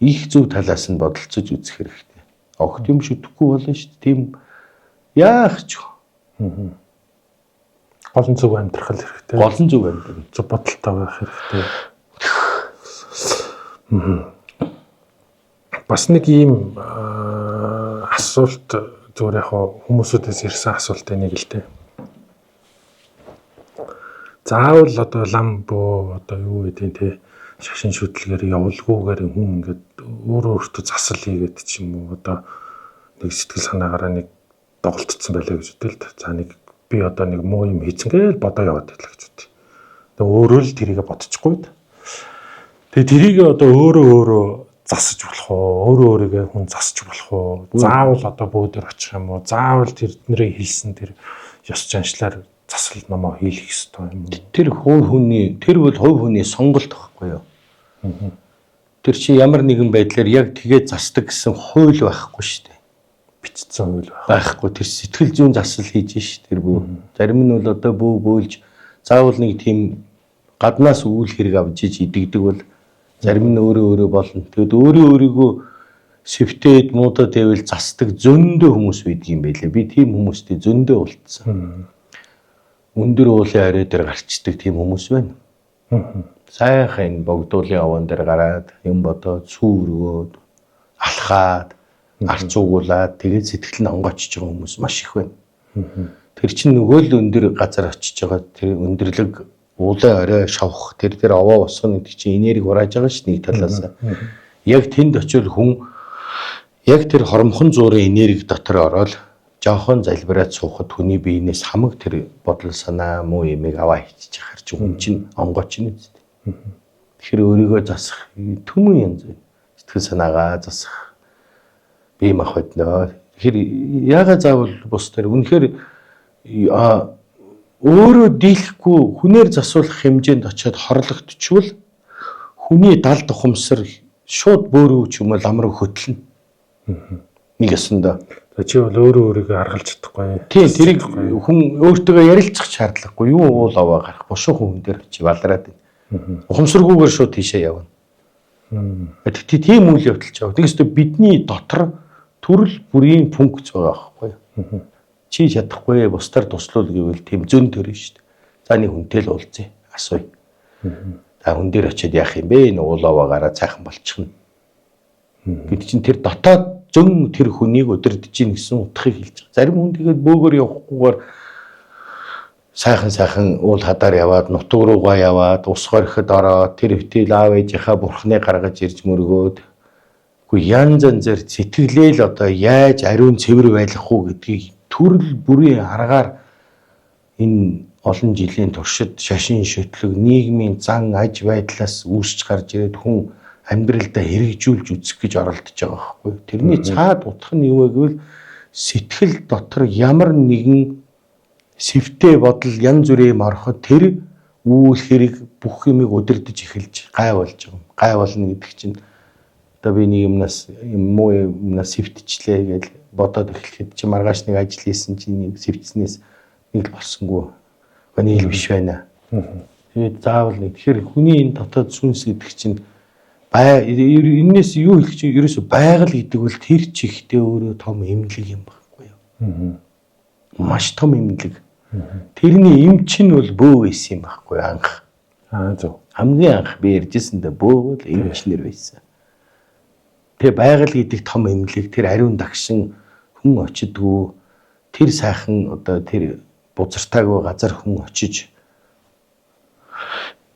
их зөв талаас нь бодолцож үзэх хэрэгтэй. Огт юм шүтэхгүй болно шүү дээ. Тийм яах ч Гол нь зөв амьдрах хэрэгтэй. Гол нь зөв амьдрах. Зөв бодолтой байх хэрэгтэй. Бас нэг ийм асуулт зүгээр яг хүмүүсүүдээс ирсэн асуулт энийг л дээ. Заавал одоо лам бөө одоо юу гэдгийг те шашин шүтлгээр явуулгүйгээр хүн ингээд өөрөө өөртөө засал хийгээд ч юм уу одоо нэг сэтгэл санаагаараа нэг доголдсон байлаа гэж үтэл л. За нэг би одоо нэг муу юм хийцэн гээл бодоо яваад байлаа гэж үт. Тэгээ өөрөө л тэрийгэ бодчихгүй. Тэгээ тэрийгэ одоо өөрөө өөрөө Засаж болох уу? Өөрөө өөрийгөө хүн засаж болох уу? Заавал одоо бөөдөр очих юм уу? Заавал тэдний хэлсэн тэр ёс заншлаар засал номоо хийх ёстой юм уу? Тэр хувь хүний тэр бол хувь хүний сонголт байхгүй юу? Тэр чи ямар нэгэн байдлаар яг тэгээ засдаг гэсэн хууль байхгүй шүү дээ. Бичсэн хууль байхгүй. Тэр сэтгэл зүйн засал хийж ш тэр бүү. Зарим нь бол одоо бүү бөөлж заавал нэг тийм гаднаас үйл хэрэг авч иж идэгдэг бол зарим нь өөрөө өөрөө болно. Тэгэд өөрөө өөрийгөө сэвтээд муудаа тавил засдаг зөндөө хүмүүс байдаг юм байлээ. Би тийм хүмүүстэй зөндөө уулзсан. Өндөр уулын орой дээр гарчдаг тийм хүмүүс байна. Сайхан энэ богдуулын овоон дээр гараад юм бодоод сүү өргөөд алхаад арц угуулад тэгээд сэтгэл нь онгоочж байгаа хүмүүс маш их байна. Тэр чинь нөгөө л өндөр газар очиж байгаа тэр өндөрлөг уулын орой шавх тэр тэр овоо босгоно гэдэг чинь энерги хурааж байгаа ш нэг талаас. Яг тэнд очивол хүн яг тэр хоромхон зуурын энерги дотор ороод жоохон залбираад суухад хүний биенээс хамаг тэр бодол санаа муу ямиг аваа хийчих хар чи хүн чинь онгооч нь үст. Тэгэхээр өөрийгөө засах түмэн янз байна. Сэтгэл санаагаа засах бие махбодноо. Тэгэхээр яагаад заавал бус тэр үнэхээр өөрөө дийлэхгүй хүнээр засуулах хэмжээнд очиод хорлогдчихвол хүний далд ухамсар шууд бөөрөө ч юм уу лам руу хөтлөнө. Нэг ёсондоо. Чи бол өөрөө өөрийгөө аргалж чадахгүй. Тийм, тэрийг хүн өөртөөгөө ярилцах шаардлагагүй. Юу уул аваа гарах бушуухан хүн дээр чи балраад байна. Ухамсаргүйгээр шууд тийшээ явна. Тэгтээ тийм үйл явдал ч яваа. Тэгэхдээ бидний дотор төрөл бүрийн функц байгаа байхгүй юу? Чи чадахгүй бусдаар туслуул гэвэл тийм зөн төрнө шүү дээ. За нэг хүнтэй л уулзъя. Асууя. За хүн дээр очиод яах юм бэ? Энэ уул аваа гараа цайхан болчихно. Гэт чинь тэр дотоод зөн тэр хүнийг удирдах чинь гэсэн утгыг хэлж байгаа. Зарим хүн тэгээд бөөгөр явахгүйгээр сайхан сайхан уул хадаар яваад нутаг руугаа яваад ус хориход ороод тэр хөтөл аав ээжийнхаа бурхныг гаргаж ирж мөргөөд үгүй янз янзаар сэтгэлээ л одоо яаж ариун цэвэр байлгах уу гэдгийг төрөл бүрийн аргаар энэ олон жилийн туршид шашин шөтлөг нийгмийн зан аж байдлаас үүсч гарч ирээд хүн амьдралдаа хэрэгжүүлж үзэх гэж оролдож байгаа байхгүй. Тэрний цаад утга нь юу вэ гэвэл сэтгэл дотор ямар нэгэн сэвтэй бодол янз бүрийн юм ороход тэр үйл хэрэг бүх юмыг удирдах эхэлж гай болж байгаа юм. Гай болно гэдэг чинь одоо би нэг юмнаас юм муу юмнаас сэвтчлээ гэж бодоод эхлэхэд чи маргааш нэг ажил хийсэн чи нэг сэвтснээс нэг л болсонгүй. Нэг л биш байна. Тэгээд заавал нэг тэгэхээр хүний энэ дотоод сүнс гэдэг чинь бай энээс юу хэлэх чинь ерөөсө байгаль гэдэг бол тэр чигтээ өөрөө том эмнэлэг юм байхгүй юу? Маш том эмнэлэг. Тэрний эмч нь бол бөө байсан юм байхгүй анх. Аа зөв. Хамгийн анх би ярьжсэн дэ бөө бол эмч нэр байсан. Тэгээ байгаль гэдэг том эмнэлэг тэр ариун дагшин хүн очидгүй тэр сайхан одоо тэр бузартаагүй газар хүн очиж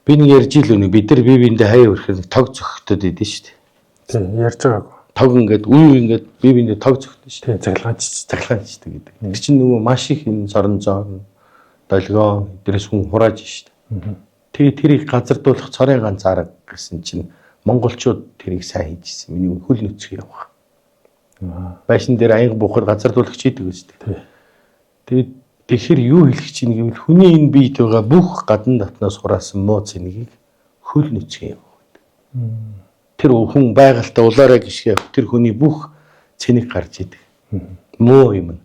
би нэг ярьж ил үнэ бид нар бие биендээ хаяа өрхөр тог зөгтөд идэв шүү дээ. Тийм ярьж байгаагүй. Тог ингээд үе ингээд бие биендээ тог зөгтөн шүү дээ. Тийм цаглаанч цаглаанчдаг гэдэг. Тэр чинь нөгөө маш их юм сорон зоорн долгион эдрээс хүн хурааж шүү дээ. Тэгээ тэрийг газардуулах цорын ганц арга гэсэн чинь монголчууд тэрийг сайн хийжсэн. Миний хөл нүцгэн явах. Байшин дээр аянга буухад газардуулагч хийдэг үстэй. Тэгээд тэгэхээр юу хэлэх чинь гэвэл хүний энэ биед байгаа бүх гадна дотноос хураасан муу цэнийг хөл нүцгэн явах гэдэг. Тэр хүн байгальтай улаараа гიშгээ тэр хүний бүх цэник гарч идэг. Муу юм.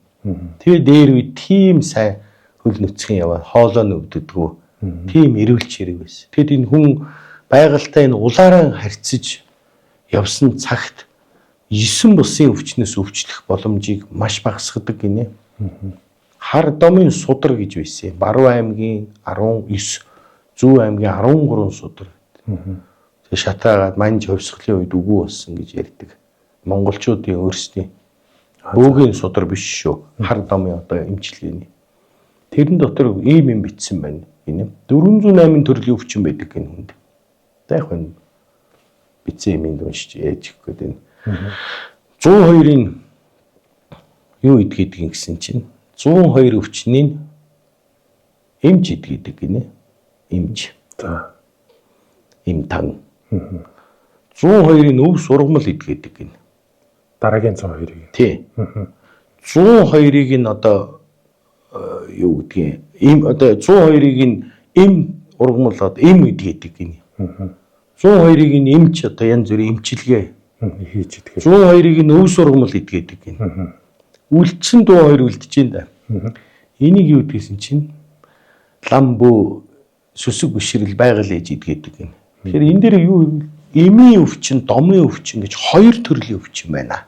Тэгээ дээр үе тийм сайн хөл нүцгэн яваад хоолоо нүгддэггүй. Тийм эрүүлч хэрэг байсан. Тэгэд энэ хүн байгальтай энэ улаараа харьцаж явсан цагт 9 бусын өвчнөөс өвчлөх боломжийг маш багасгадаг гинэ. Хар домын судар гэж байсан. Баруун аймгийн 19, Зүүн аймгийн 13 судар. Тэгээ шатаагаад манж хувьсгалын үед үгүй болсон гэж ярьдаг. Монголчуудын өөрсдийн бөөгийн судар биш шүү. Хар домын одоо эмчилгээний. Тэрэн дотор ийм юм бичсэн байна гинэ. 408 төрлийн өвчин байдаг гинэ хүнд. За яг энэ бичсэн юм уншиж яаж өгөх гээд байна. 102-ын юу идгээд гэсэн чинь 102 өвчнийг эмч идгээд гинэ. Эмч. За. Эм тан. 102-ын өв сургамал идгээдэг гин. Дараагийн 102-ыг. Тий. 102-ыг нь одоо юу гэдгийг им одоо 102-ыг нь им ургамал одоо им идгээдэг гин. 102-ыг нь эмч одоо янз бүрийн эмчилгээ хийж идэх. 102-ыг нь өв сургамал идгээдэг гин. Үлдсэн 102 үлдэж байна да. Энийг юу гэдгийсэн чинь лам бөө сүсэг бишрэл байгаль ээж идгээдэг гин. Тэгэхээр энэ дээр юу эмийн өвчин, домын өвчин гэж хоёр төрлийн өвчин байна.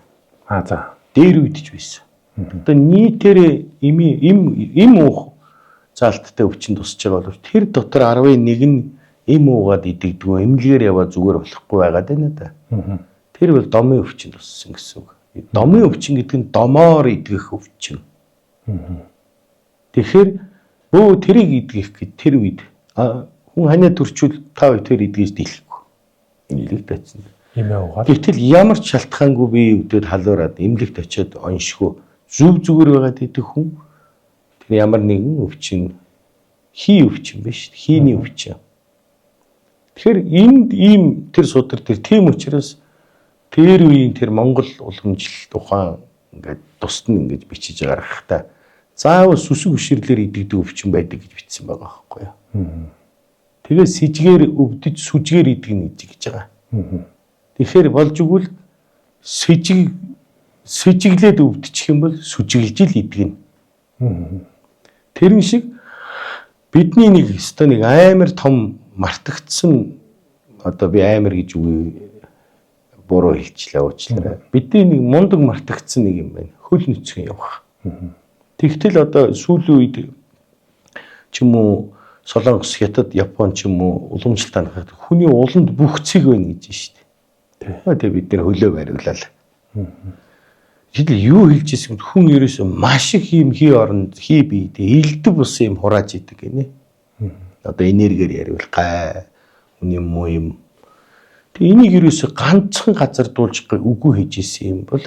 Аа за. Дээр үед ч байсан. Одоо нийтээр эмийн эм уух заалттай өвчин тусч байгаа бол тэр дотор 11 нь эм уугаад идэгдэггүй, эмнэлгээр яваа зүгээр болохгүй байгаад байна да. Тэр бол домын өвчин туссан гэсэн үг. Домын өвчин гэдэг нь домоор идгэх өвчин. Тэгэхээр бөө тэрийг идгэх гэд тэр үед хүн ханиа төрчүүл та хоёр тэр идгэж дийлэхгүй. Эмнэлэгт очсон. Эмээ уугаад. Гэтэл ямар ч шалтгаангүй би өвдөд халуураад эмнэлэгт очиод оншгүй зүв зүгээр байгаад идэх хүн тэр ямар нэгэн өвчин хий өвчин биш, хийний өвчин. Тэгэхээр энд ийм тэр судар тэр тийм учраас тэр үеийн тэр Монгол уламжлалт ухаан ингээд тусад нь ингэж бичиж гаргахтаа заавал сүсэг бишрлээр идэгдэг өвчин байдаг гэж бичсэн байгаа байхгүй юу. Тэгээ сэжгээр өвдөж сүжгээр идэгнэ гэж байгаа. Тэгэхээр болж игэл сэжиглээд өвдчих юм бол сүжиглж л идэгнэ. Тэрэн шиг бидний нэг өстой нэг амар том мартагдсан одоо би амар гэж үгүй буруу хэлчлээ уучлаарай. Бидний нэг мундаг мартагдсан нэг юм байна. Хөл нүцгэн явах. Тэгтэл одоо сүүлийн үед ч юм уу Солонгос, Хятад, Япон ч юм уу уламжлалт анхаад хүний уланд бүх цэг байна гэж шүү дээ. Тэгээ бид нэр хөлөө бариулаад. Гэтэл юу хэлж ирсэн хүн ерөөсөө маш их юм хий оронд хий бие дээ элдв бус юм хурааж идэг гинэ. Одоо энергиэр яриул гай үн юм уу юм. Тэгээ энийг ерөөсөө ганцхан газар дуулж үгүй хийж исэн юм бол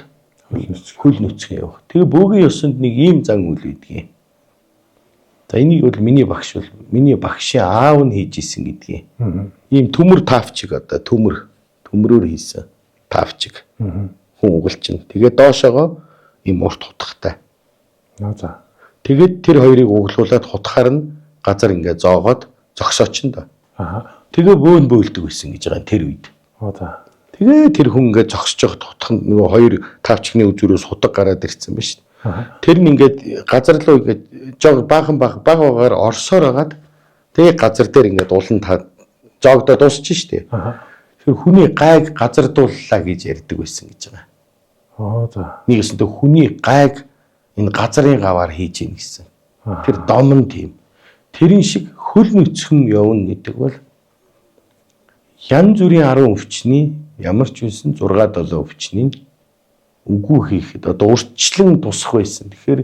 хөл нүцгэн явах. Тэгээ бөөгийн ёсонд нэг ийм зан үйл байдгийг. За энийг бол миний багш бол миний багшийн аав нь хийж исэн гэдгийг. Ийм төмөр таавчиг одоо төмрөөр хийсэн таавчиг. Хүн угалчин. Тэгээ доошоогоо ийм урт хутгатай. За. Тэгээд тэр хоёрыг углуулад хутгаар нь газар ингээ зоогоод зогсоочин доо. Аа. Тэгээ бөөн бөөлдөг байсан гэж байгаа тэр үед. За. Тэгээ тэр хүн ингээ зогсож байхад хутганд нөгөө хоёр таавчигны үзүүрээс хутга гараад ирсэн ба шүү дээ. Тэр нь ингээд газар руу ингээд жог баахан баг баг багаар орсоор хагаад тэгээ газар дээр ингээд улан та зоогдоод дуусчих шүү дээ. Тэгэхээр хүний гайг газардууллаа гэж ярьдаг байсан гэж байгаа. Аа за. Нэг өсөндөө хүний гайг энэ газрын гаваар хийж ийн гэсэн. Тэр дом нь тийм. Тэрэн шиг хөл нүцгэн явна гэдэг бол янз бүрийн 10 өвчний ямар ч байсан 6 7 өвчний үгүй хийхэд одоо урьдчилан тусах байсан. Тэгэхээр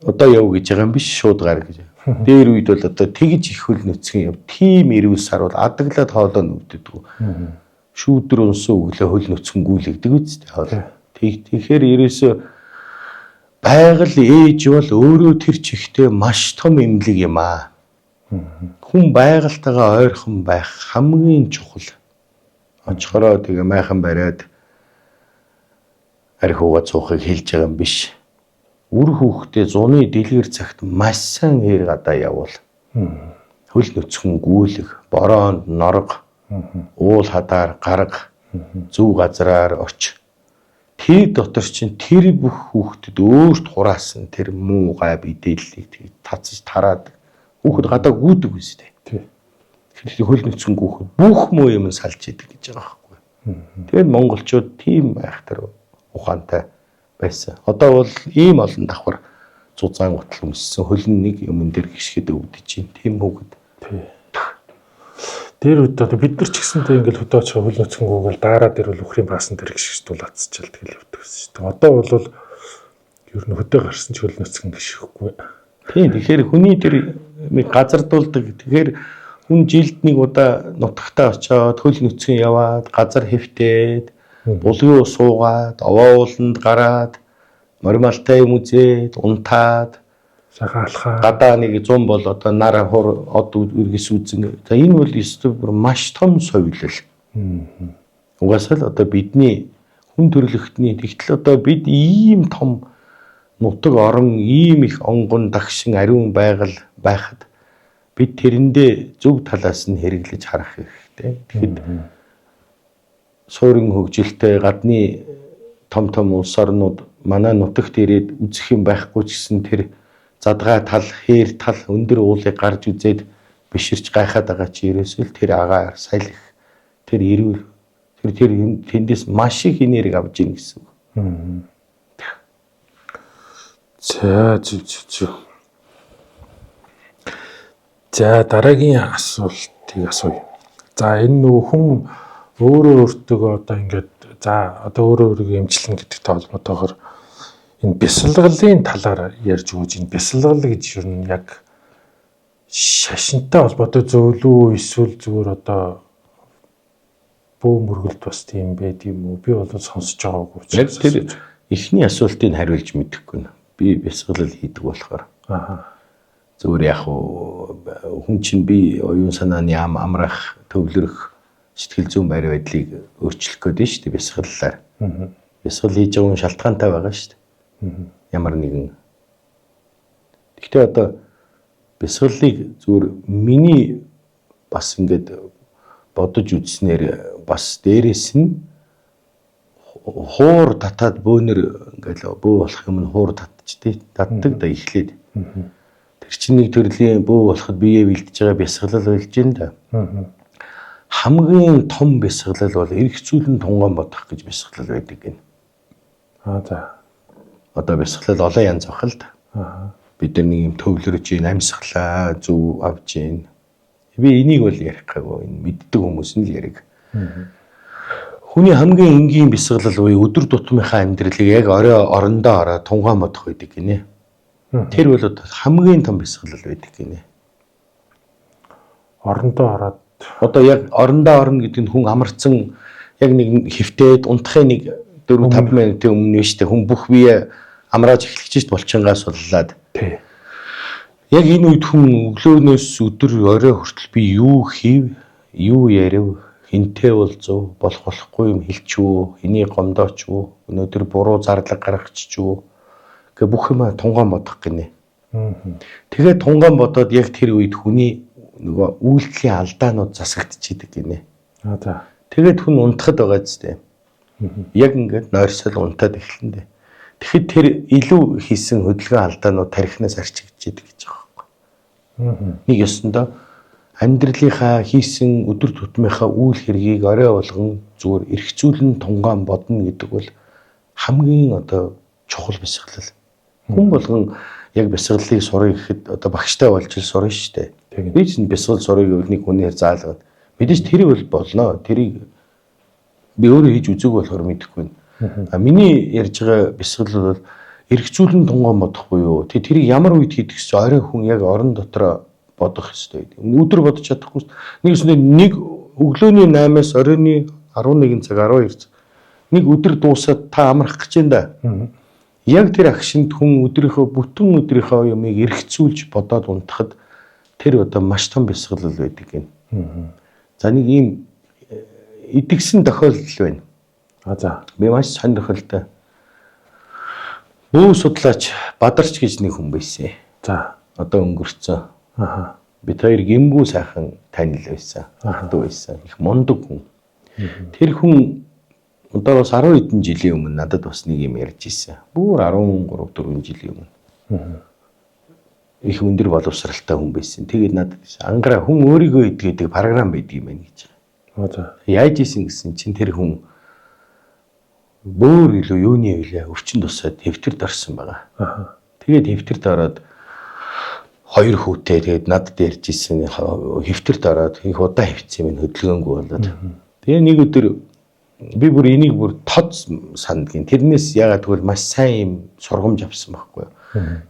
одоо яв гэж байгаа юм биш шууд гар гэж. Дээр үед бол одоо тэгж их хөл нүцгэн яв. Тийм эрүүл сарвал адаглаад хоолоо нүвддэг. Шүүдэр унсан өглөө хөл нүцгэн гүйлэгдэг үстэй хоол. Тэгэхээр ерөөсөө байгаль ээж бол өөрөө тэр чигтээ маш том эмнэлэг юм аа. Хүн байгальтайгаа ойрхон байх хамгийн чухал. Очихороо тэгээ майхан бариад арх уугаад суухыг хэлж байгаа юм биш. Үр хүүхдээ зуны дэлгэр цагт маш сайн ээр гадаа явуул. Хөл нүцгэн гүйлэх, бороонд норго, уул хадаар гарга, зөв газраар оч. Тэр дотор чинь тэр бүх хүүхдэд өөрт хураасан тэр муу гай мэдээллийг тэг татсаж тараад хүүхэд гадаа гүйдэг үстэй. Тэгэхээр хөл нүцгэн гүүхэд бүх муу юм салж идэг гэж байгаа байхгүй. Тэгээд монголчууд тийм байх тэр ухаантай байсан. Одоо бол ийм олон давхар зузаан гутал өмссөн хөл нь нэг юмн дээр гიშгэд өвдөж чинь тийм хүүхэд. Тэр үед одоо бид нар ч гэсэнтэй ингээл хөдөө очих хөл нүцгэнгүүгээл daarаа дээр бол үхрийн баасан дээр гიშгэж дулаацчаал тэгэл явдаг гэсэн шүү дээ. Одоо бол ер нь хөдөө гарсан ч хөл нүцгэн гიშгэхгүй. Тийм, тэгэхээр хүний тэр нэг газардуулдаг. Тэгэхээр хүн жилд нэг удаа нутагтаа очиод хөл нүцгэн яваад газар хэвтээд булгийн ус суугаад овоо ууланд гараад морималтай юм үзээд унтаад Сахан алхаа. Гадаа нэг 100 бол одоо нар хур од үргэс үзэн. За энэ бол ёстой бүр маш том соёлол. Угаасаа л одоо бидний хүн төрөлхтний тэгтэл одоо бид ийм том нутаг орон, ийм их онгон дагшин ариун байгаль байхад бид тэрэндээ зөв талаас нь хэрэглэж харах хэрэгтэй. Тэгэхэд суурин хөгжилтэй гадны том том улс орнууд манай нутагт ирээд үзэх юм байхгүй ч гэсэн тэр задгай тал, хээр тал, өндөр уулыг гарч үзээд биширч гайхаад байгаа чи ерөөсөө л тэр агаар салхи, тэр эрүүл, тэр тэндээс маш их энерги авч ийн гэсэн үг. За зүг зүг зүг. За дараагийн асуултыг асууя. За энэ нөгөө хүн өөрөө өөртөө одоо ингээд за одоо өөрөө өөрийгөө эмчилнэ гэдэгтэй холбоотойгоор энэ бясалгалын талаар ярьж өгөөч. Энэ бясалгал гэж юу нь яг шашинтай холбоотой зүйл үү эсвэл зүгээр одоо бөө мөргөлд бас тийм байд юм уу? Би бол сонсож байгаагүй учраас. Яг тэр эхний асуултыг хариулж мэдэхгүй. Би бясалгал хийдэг болохоор. Аа. Зүгээр яг хүн чинь би оюун санааны ам амрах, төвлөрөх, сэтгэл зүйн байр байдлыг өөрчлөх гээд нь шүү дээ бясалгалаар. Бясалгал хийж байгаа хүн шалтгаантай байгаа шүү дээ. Ямар нэгэн. Гэхдээ одоо бясалгалыг зүгээр миний бас ингээд бодож үзснээр бас дээрэс нь хуур татаад бөөнөр ингээл бөө болох юм нь хуур татчихдээ татдаг да эхлээд. Тэр чинь нэг төрлийн бөө болоход биеэ бэлдэж байгаа бясалгал болж байна да. Хамгийн том бясалгал бол эргцүүлэн тунгаан бодох гэж бясалгал байдаг гэнэ. Аа за. Одоо бясалгал олон янз байх л да. Аа. Бид нар нэг юм төвлөрж ийн, амьсгалаа зөв авч ийн. Би энийг бол ярих гайгүй. Энэ мэддэг хүмүүс нь л яриг. Хүний хамгийн энгийн бясалгал буюу өдөр тутмынхаа амьдралыг яг орой орондоо ороо тунгаан бодох байдаг гинэ. Тэр бол одоо хамгийн том бясалгал байдаг гинэ. Орондоо ороод одоо яг орондоо орно гэдэг нь хүн амарцсан яг нэг хэвтээд унтахын нэг 4-5 минутын өмнө нь шүү дээ. Хүн бүх бие амрааж эхлэж шít булчингаас суллаад. Тий. Яг энэ үед хүн өглөөнөөс өдөр орой хүртэл би юу хийв, юу ярив, хинтээ уулзав, болох болохгүй юм хэлчихв, хэний гомдооч үү, өнөөдөр буруу зарлага гаргачих үү гэ бүх юмаа тунгаан бодох гинэ. Тэгээд тунгаан бодоод яг тэр үед хүний нөгөө үйлдэлийн алдаанууд засагдчихийдэг гинэ. Аа за. Тэгээд хүн унтахад байгаа зү. Яг ингээд нойрсол унтаад эхэлнэ дээ. Тэгэхэд тэр илүү хийсэн хөдөлгөөн алдаанууд тархинаас арчигдчихийдэг гэж байгаа байхгүй. Нэг ёсондоо амьдралынхаа хийсэн өдөр тутмынхаа үйл хэргийг орой болгон зүгээр эргцүүлэн тунгаан бодно гэдэг бол хамгийн одоо чухал бясалгал. Хүн болгон яг бясалгалыг сурах гэхэд одоо багштай болж л сурна шүү дээ. Би ч бясалгал сурах гэвэл нэг хүнээр заалгаад мэдээж тэр бол болно. Тэрийг би өөрөө хийж үзег болохоор мэдэхгүй байна. А миний ярьж байгаа бясалгал бол эргцүүлэн тунгаан бодох буюу тэрийг ямар үед хийдэг гэсэн орой хүн яг орон дотроо бодох ёстой гэдэг. Өдөр бодож чадахгүй. Нэг ёстой нэг өглөөний 8-аас оройн 11 цаг 12 цаг нэг өдөр дуусаад та амрах гэж байна да. Яг тэр агшинд хүн өдрийнхөө бүтэн өдрийнхөө юмыг эргцүүлж бодоод унтахад тэр одоо маш том бясалгал байдаг гэнэ. За нэг ийм идэгсэн тохиолдол байна. А за. Би маш сонирхолтой. Бүү судлаач Бадарч гэж нэг хүн байсан. За. Одоо өнгөрцөн. Аха. Бид хоёр гимгүү сайхан танил байсан. Ах トゥ байсан. Их мундаг хүн. Тэр хүн одоо бас 10 хэдэн жилийн өмнө надад бас нэг юм ярьж ирсэн. Бүр 13 4 жилийн өмнө. Их өндөр боловсралтай хүн байсан. Тэгээд надад ангараа хүн өөрийгөө идгээдэг програм байдаг юм байна гэж. Аа за. Яаж исэн гэсэн чинь тэр хүн бөөр илүү юуны вэ? Өвчин тусаад хэвтэрд орсон байгаа. Аа. Тэгээд хэвтэрд ороод хоёр хүүтэй тэгээд надад ярьж исэн хэвтэрд ороод их удаан хэвтсэн юм хөдөлгөөнгүй болоод. Тэгээ нэг өдөр би бүр энийг бүр тод сандгийн. Тэрнээс ягаад гэвэл маш сайн юм сургамж авсан байхгүй юу.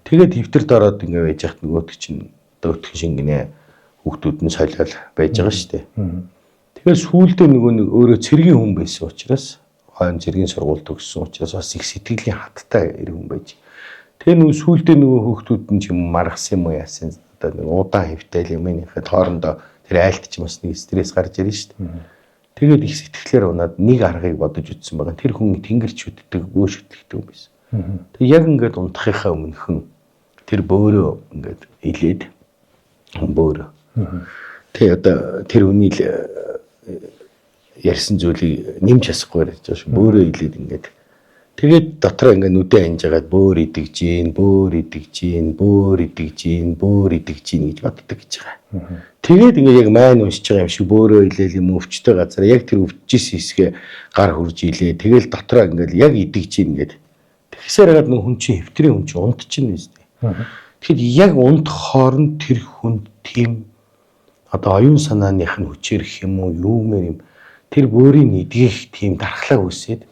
Тэгээд хэвтэрд ороод ингээ байж хат нөгөөдөг чинь одоо өтгөн шингэнэ хүүхдүүд нь солиол байж байгаа шүү дээ. Тэгээд сүүлдээ нөгөө нэг өөрөө цэргийн хүн байсан учраас хойно цэргийн сургууль төгссөн учраас бас их сэтгэлийн хаттай эр хүн байж. Тэгээ нөгөө сүүлдээ нөгөө хүүхдүүд нь ч юм маргасан юм уу яасан одоо нэг удаан хэвтэл юм ийхээ хоорондоо тэр айлт ч бас нэг стресс гарч ирнэ шүү дээ. Тэгээд их сэтгэлээр унаад нэг аргыг бодож үтсэн байгаа. Тэр хүн тэнгэр шүтдэг, бөө шүтлэгдэг юм байсан. Тэг яг ингээд унтахынхаа өмнөхөн тэр бөөрөө ингээд илээд бөөрөө. Тэг одоо тэр хүний л ярьсан зүйлийг нэмж хасахгүй ярьж байгаа шүү. Бөөрөө илээд ингээд тэгээд дотроо ингээд нүдэ анжгаад бөөр идэгж гин, бөөр идэгж гин, бөөр идэгж гин, бөөр идэгж гин гэж боддог гэж байгаа. Тэгээд ингээд яг майн уншиж байгаа юм шиг бөөрөө илээл юм өвчтэй газар яг тэр өвчжсэн хэсгээ гар хурж илээ. Тэгэл дотроо ингээд яг идэгж гин ингээд. Тэгсээр хагаад нөх хүн чинь хэвтрийн хүн чинь унтчихна биз дээ. Тэгэхэд яг унтах хооронд тэр хүнд тийм одоо оюун санааных нь хүчээр гэх юм уу юумээр юм тэр бөөрийн идгэх тийм дархлаа үүсээд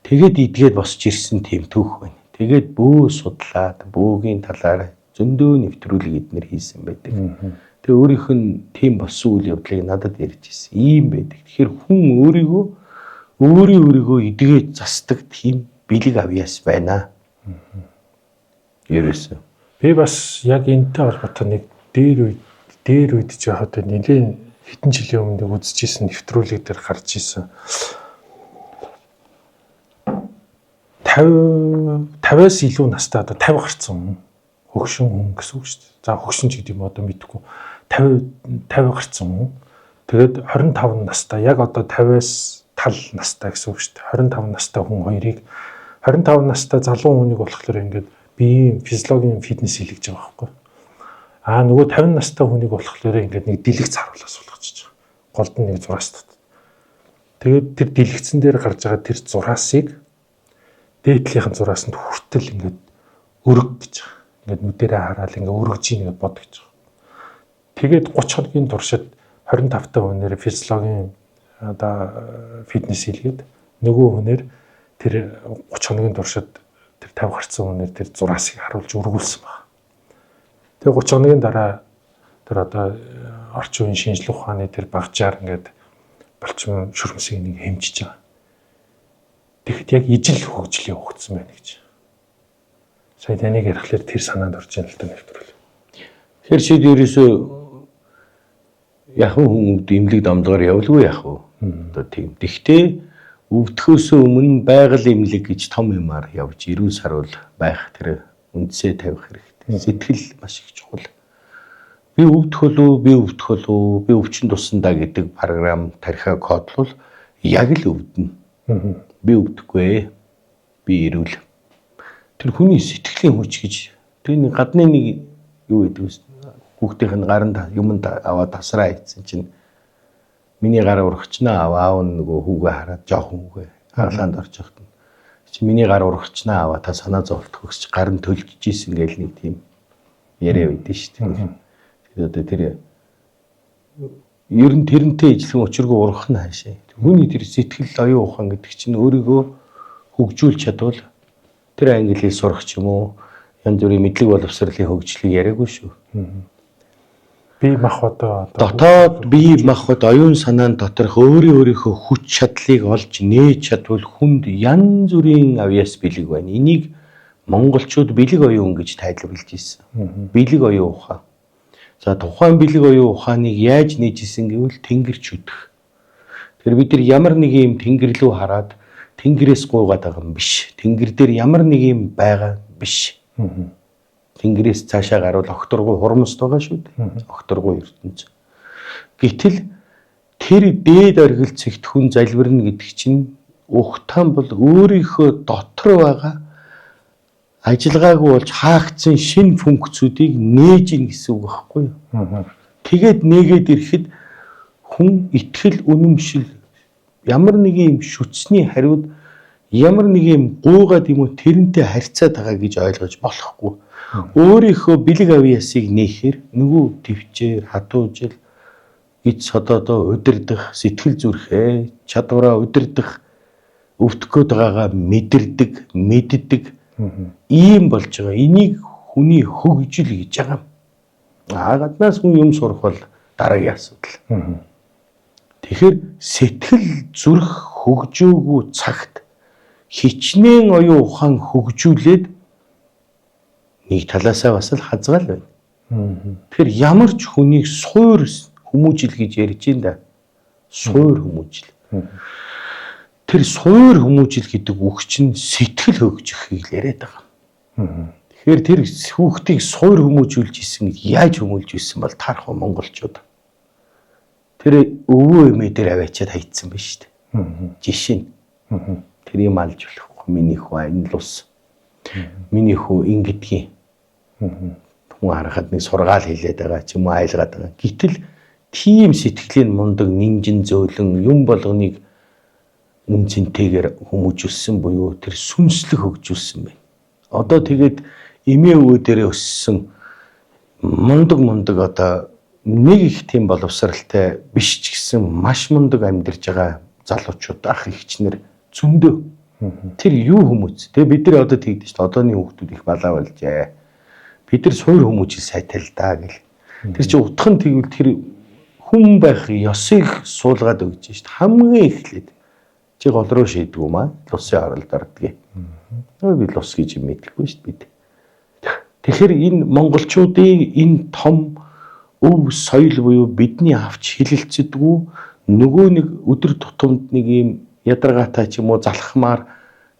тэгээд идгээд босч ирсэн тийм түүх байна. Тэгээд бөө судлаад бөөгийн талаар зөндөө нэвтрүүлэг эднэр хийсэн байдаг. Тэгээ өөрийнх нь тийм болсон үйл явдлыг надад ярьж ирсэн. Ийм байдаг. Тэгэхээр хүн өөрийгөө өөрийн өөрийгөө идгээд засдаг тийм бэлэг авьяас байна. Ерөөсөө. Би бас яг энэтэй холбоотой нэг дээр үед ч яг одоо нэлийн хэдэн жилийн өмнө үзчихсэн нэвтрүүлэг дээр гарч исэн. 50-аас илүү настай одоо 50 гарцсан хүн хөгшин хүн гэсэн үг шүү дээ. За хөгшин ч гэдэг юм одоо мэдэхгүй. 50 гарцсан хүн. Тэгээд 25 настай яг одоо 50-аас тал настай гэсэн үг шүү дээ. 25 настай хүн хоёрыг 25 настай залуу хүнийг болохоор ингээд биеийн физиологийн фитнес хийлгэж байгаа байхгүй. Аа нөгөө 50 настай хүнийг болохоор ингээд нэг дэлгэц харуулаа суулгаж байгаа. Голд нь нэг зураас тат. Тэгээд тэр дэлгэцэн дээр гарч байгаа тэр зураасыг дээдлийнхэн зураасанд хүртэл ингээд өрг гэж байгаа. Ингээд нүдэрээ хараад ингээд өргөж ийн гэж бод гэж байгаа. Тэгээд 30 хоногийн туршид 25 та хүнээр физиологийн одоо фитнес хийлгээд нөгөө хүнээр тэр 30 хоногийн туршид тэр 50 гарцсан хүнээр тэр зураасыг харуулж өргүүлсэн байна. Тэгээ 30 хоногийн дараа тэр одоо орчин үеийн шинжлэх ухааны тэр багжаар ингээд болчмон шүрмсийг нэг хэмжиж байгаа. Тэгэхэд яг ижил хөгжил явагдсан байна гэж. Сая таныг ярихлаар тэр санаанд орж ийн л та нэвтрүүл. Тэгэхээр шид ерөөсөө яг хүн имлэг дамжгаар явлгүй яах вэ? Одоо тийм. Тэгтээ өвдөхөөсөө өмнө байгаль имлэг гэж том юмар явж эрүүл саруул байх тэр үндсээ тавих хэрэгтэй. Сэтгэл маш их чухал. Би өвдөх болов, би өвдөх болов, би өвчин туссандаа гэдэг програм тархиа кодлол яг л өвдөнө. Би өвдөхгүй. Би эрүүл. Тэр хүний сэтгэлийн хүч гэж тэр нэг гадны нэг юу гэдэг вэ? Хүүхдийнх нь гаранд юмд аваад тасраа хийсэн чинь миний гар ургачнаа аав нь нөгөө хүүгээ хараад жоохон хүүгээ хагалаанд орж явахт нь чи миний гар ургачнаа аваа та санаа зовлтох гэж гар нь төлжиж исэн гээл нэг тийм яриа байдэн шүү дээ. Тэр одоо тэр ер нь тэрнтэй ижилхэн учиргүй ургах нь хаашаа. Хүний тэр сэтгэл оюун ухаан гэдэг чинь өөрийгөө хөгжүүлж чадвал тэр англи хэл сурах ч юм уу янз бүрийн мэдлэг боловсролын хөгжлийг яриаггүй шүү. Бие махбод дотоод бие махбод оюун санаан доторх өөрийн өөрийнхөө хүч чадлыг олж нээж чадвал хүнд янз бүрийн авьяас бэлэг байна. Энийг монголчууд бэлэг оюун гэж тайлбарлаж ирсэн. Бэлэг оюун ухаан. За тухайн бэлэг оюун ухааныг яаж нээж исэн гэвэл тэнгэр чүдэх. Тэр бид нар ямар нэг юм тэнгэр лүү хараад тэнгэрээс гуйгаад байгаа юм биш. Тэнгэр дээр ямар нэг юм байгаа биш. Тэнгэрээс цаашаа гарвал огторгуй хурмст байгаа шүү дээ. Огторгуй ертөнц. Гэтэл тэр дээд оргил цэгт хүн залбирна гэдэг чинь ухтаан бол өөрийнхөө дотор байгаа ажиллагаагүй болж хаагдсан шинэ функцүүдийг нээж ийн гэсэн үг байхгүй юу? Тэгээд нээгээд ирэхэд хүн итгэл үнэмшил ямар нэг юм шүтсний хариуд ямар нэг юм гуйгаад юм уу тэрнтэй харьцаад байгаа гэж ойлгож болохгүй. Өөрийнхөө бэлэг авьяасыг нээхээр нөгөө төвчээр хатуужил гэж содоодоо удирдах сэтгэл зүрхээ чадвараа удирдах өвдөх гээд байгаагаа мэдэрдэг, мэддэг ийм болж байгаа. Энийг хүний хөгжил гэж байгаа юм. Аа гаднаас хүн юм сурах бол дараагийн асуудал. Тэгэхээр сэтгэл зүрх хөгжөөгүй цагт хичнээн оюун ухаан хөгжүүлээд нэг талаасаа бас л хазгаал байна. Тэгэхээр ямар ч хүнийг суур хүмүүжил гэж ярьж байна да. Суур хүмүүжил. Тэр суур хүмүүжил гэдэг үг чинь сэтгэл хөгжихийг л яриад байгаа. Тэгэхээр тэр хүүхдийг суур хүмүүжүүлж исэн яаж хүмүүлж исэн бол таарах монголчууд. Тэр өвөө эмээ дээр аваачаад хайцсан байна шүү дээ. Жишээ нь. Тэр юм алж болохгүй. Миний хүү энэ л ус. Миний хүү ингэдгийг. Хүн харахад нэг сургаал хэлээд байгаа ч юм уу айлгаад байгаа. Гэтэл тийм сэтгэлийн мундаг нинжин зөөлөн юм болгоныг үн цэнтэйгээр хүмүүжүүлсэн буюу тэр сүнслэг хөгжүүлсэн байна. Одоо тэгээд эмээ өвөө дээрээ өссөн мундаг одоо нэг их тийм боловсралтай биш ч гэсэн маш мундаг амьдарч байгаа залуучууд ах эгчнэр зөндөө. Тэр юу хүмүүц? Тэгээ бид нар одоо тэгдэж шүү дээ. Одооны хүүхдүүд их балаа болжээ. Бид нар суур хүмүүжил сайтай л да гэл. Тэр чинь утга нь тэгвэл тэр хүн байх ёсыг суулгаад өгч шүү дээ. Хамгийн эхлээд чи гол руу шийдгүү маа. Лусын оролд ордгийг. Би лус гэж юм мэдэхгүй шүү дээ бид. Тэгэхээр энэ монголчуудын энэ том өв соёл буюу бидний авч хилэлцдэггүй нөгөө нэг өдөр тутамд нэг юм ядаргаатай ч юм уу залхмаар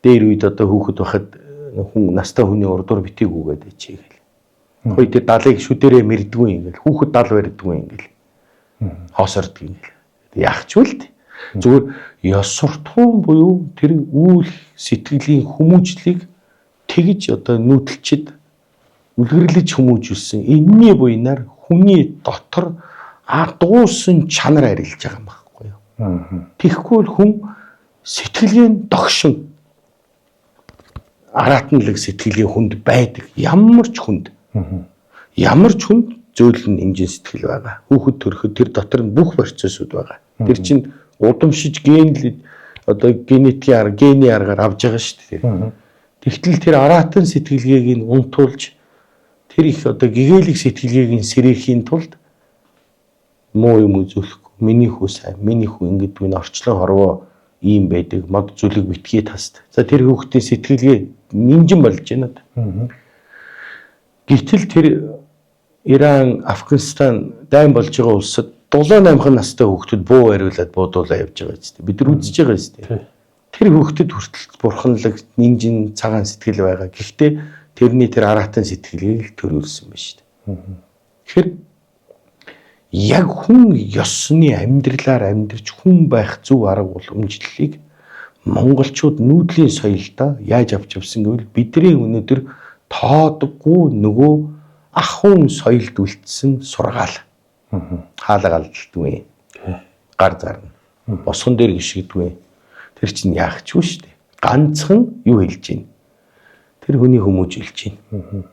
дээр үед одоо хүүхэд байхад хүн настай хүний урдуур битгийгүүгээд ичээ гэл. Хөөе тэр далыг шүдэрээ мэрдгүй юм гэл. Хүүхэд дал барьдгүй юм гэл. Хоосордгүй юм гэл. Яах ч үл зүгээр ёс суртахуун буюу тэр үйл сэтгэлийн хүмүүжлийг тэгж одоо нүүдэлчд үлгэрлэж хүмүүжүүлсэн энэний буйнаар хүний дотор дуусан чанар арилж байгаа юм байхгүй юу. Тэгэхгүй бол хүн сэтгэлийн догшин аратналаг сэтгэлийн хүнд байдаг. Ямар ч хүнд. Ямар ч хүнд зөөлөн хэмжээ сэтгэл байгаа. Хүүхэд төрөхөд тэр дотор нь бүх процессууд байгаа. Тэр чинь удамшиж ген одоо генетикийн арга, гений аргаар авж байгаа шүү дээ. Тэгтэл тэр аратан сэтгэлгээг нь унтуулж тэр их одоо гэгээлэг сэтгэлгээг нь сэрэхийн тулд муу юм үзүүлэхгүй. Миний хүү сайн, миний хүү ингэдэггүй нь орчлон хорвоо ийм байдаг, мод зүлэг битгий таст. За тэр хүүхдийн сэтгэлгээ нинжин болж байна. Гэтэл тэр Иран, Афганистан дайн болж байгаа улсад 7-8 настай хүүхдүүд буу бариулаад буудуулаа явж байгаа зү. Бид нар үзэж байгаа зү. Тэр хүүхдэд хүртэл бурханлаг нинжин цагаан сэтгэл байгаа. Гэхдээ тэрний тэр аратан сэтгэлийг л төрүүлсэн байна шүү дээ. Тэгэхээр яг хүн ёсны амьдралаар амьдарч хүн байх зөв арга уламжлалыг монголчууд нүүдлийн соёлдоо яаж авч явсан гэвэл бидний өнөөдөр тоодоггүй нөгөө ахуйн соёлд үлдсэн сургаал. Хаалга алддаггүй. Гар зарна. Босгон дээр гიშгдэггүй. Тэр чинь яах ч вэ шүү дээ. Ганцхан юу хэлж байна? Тэр хүний хүмүүжүүлж байна.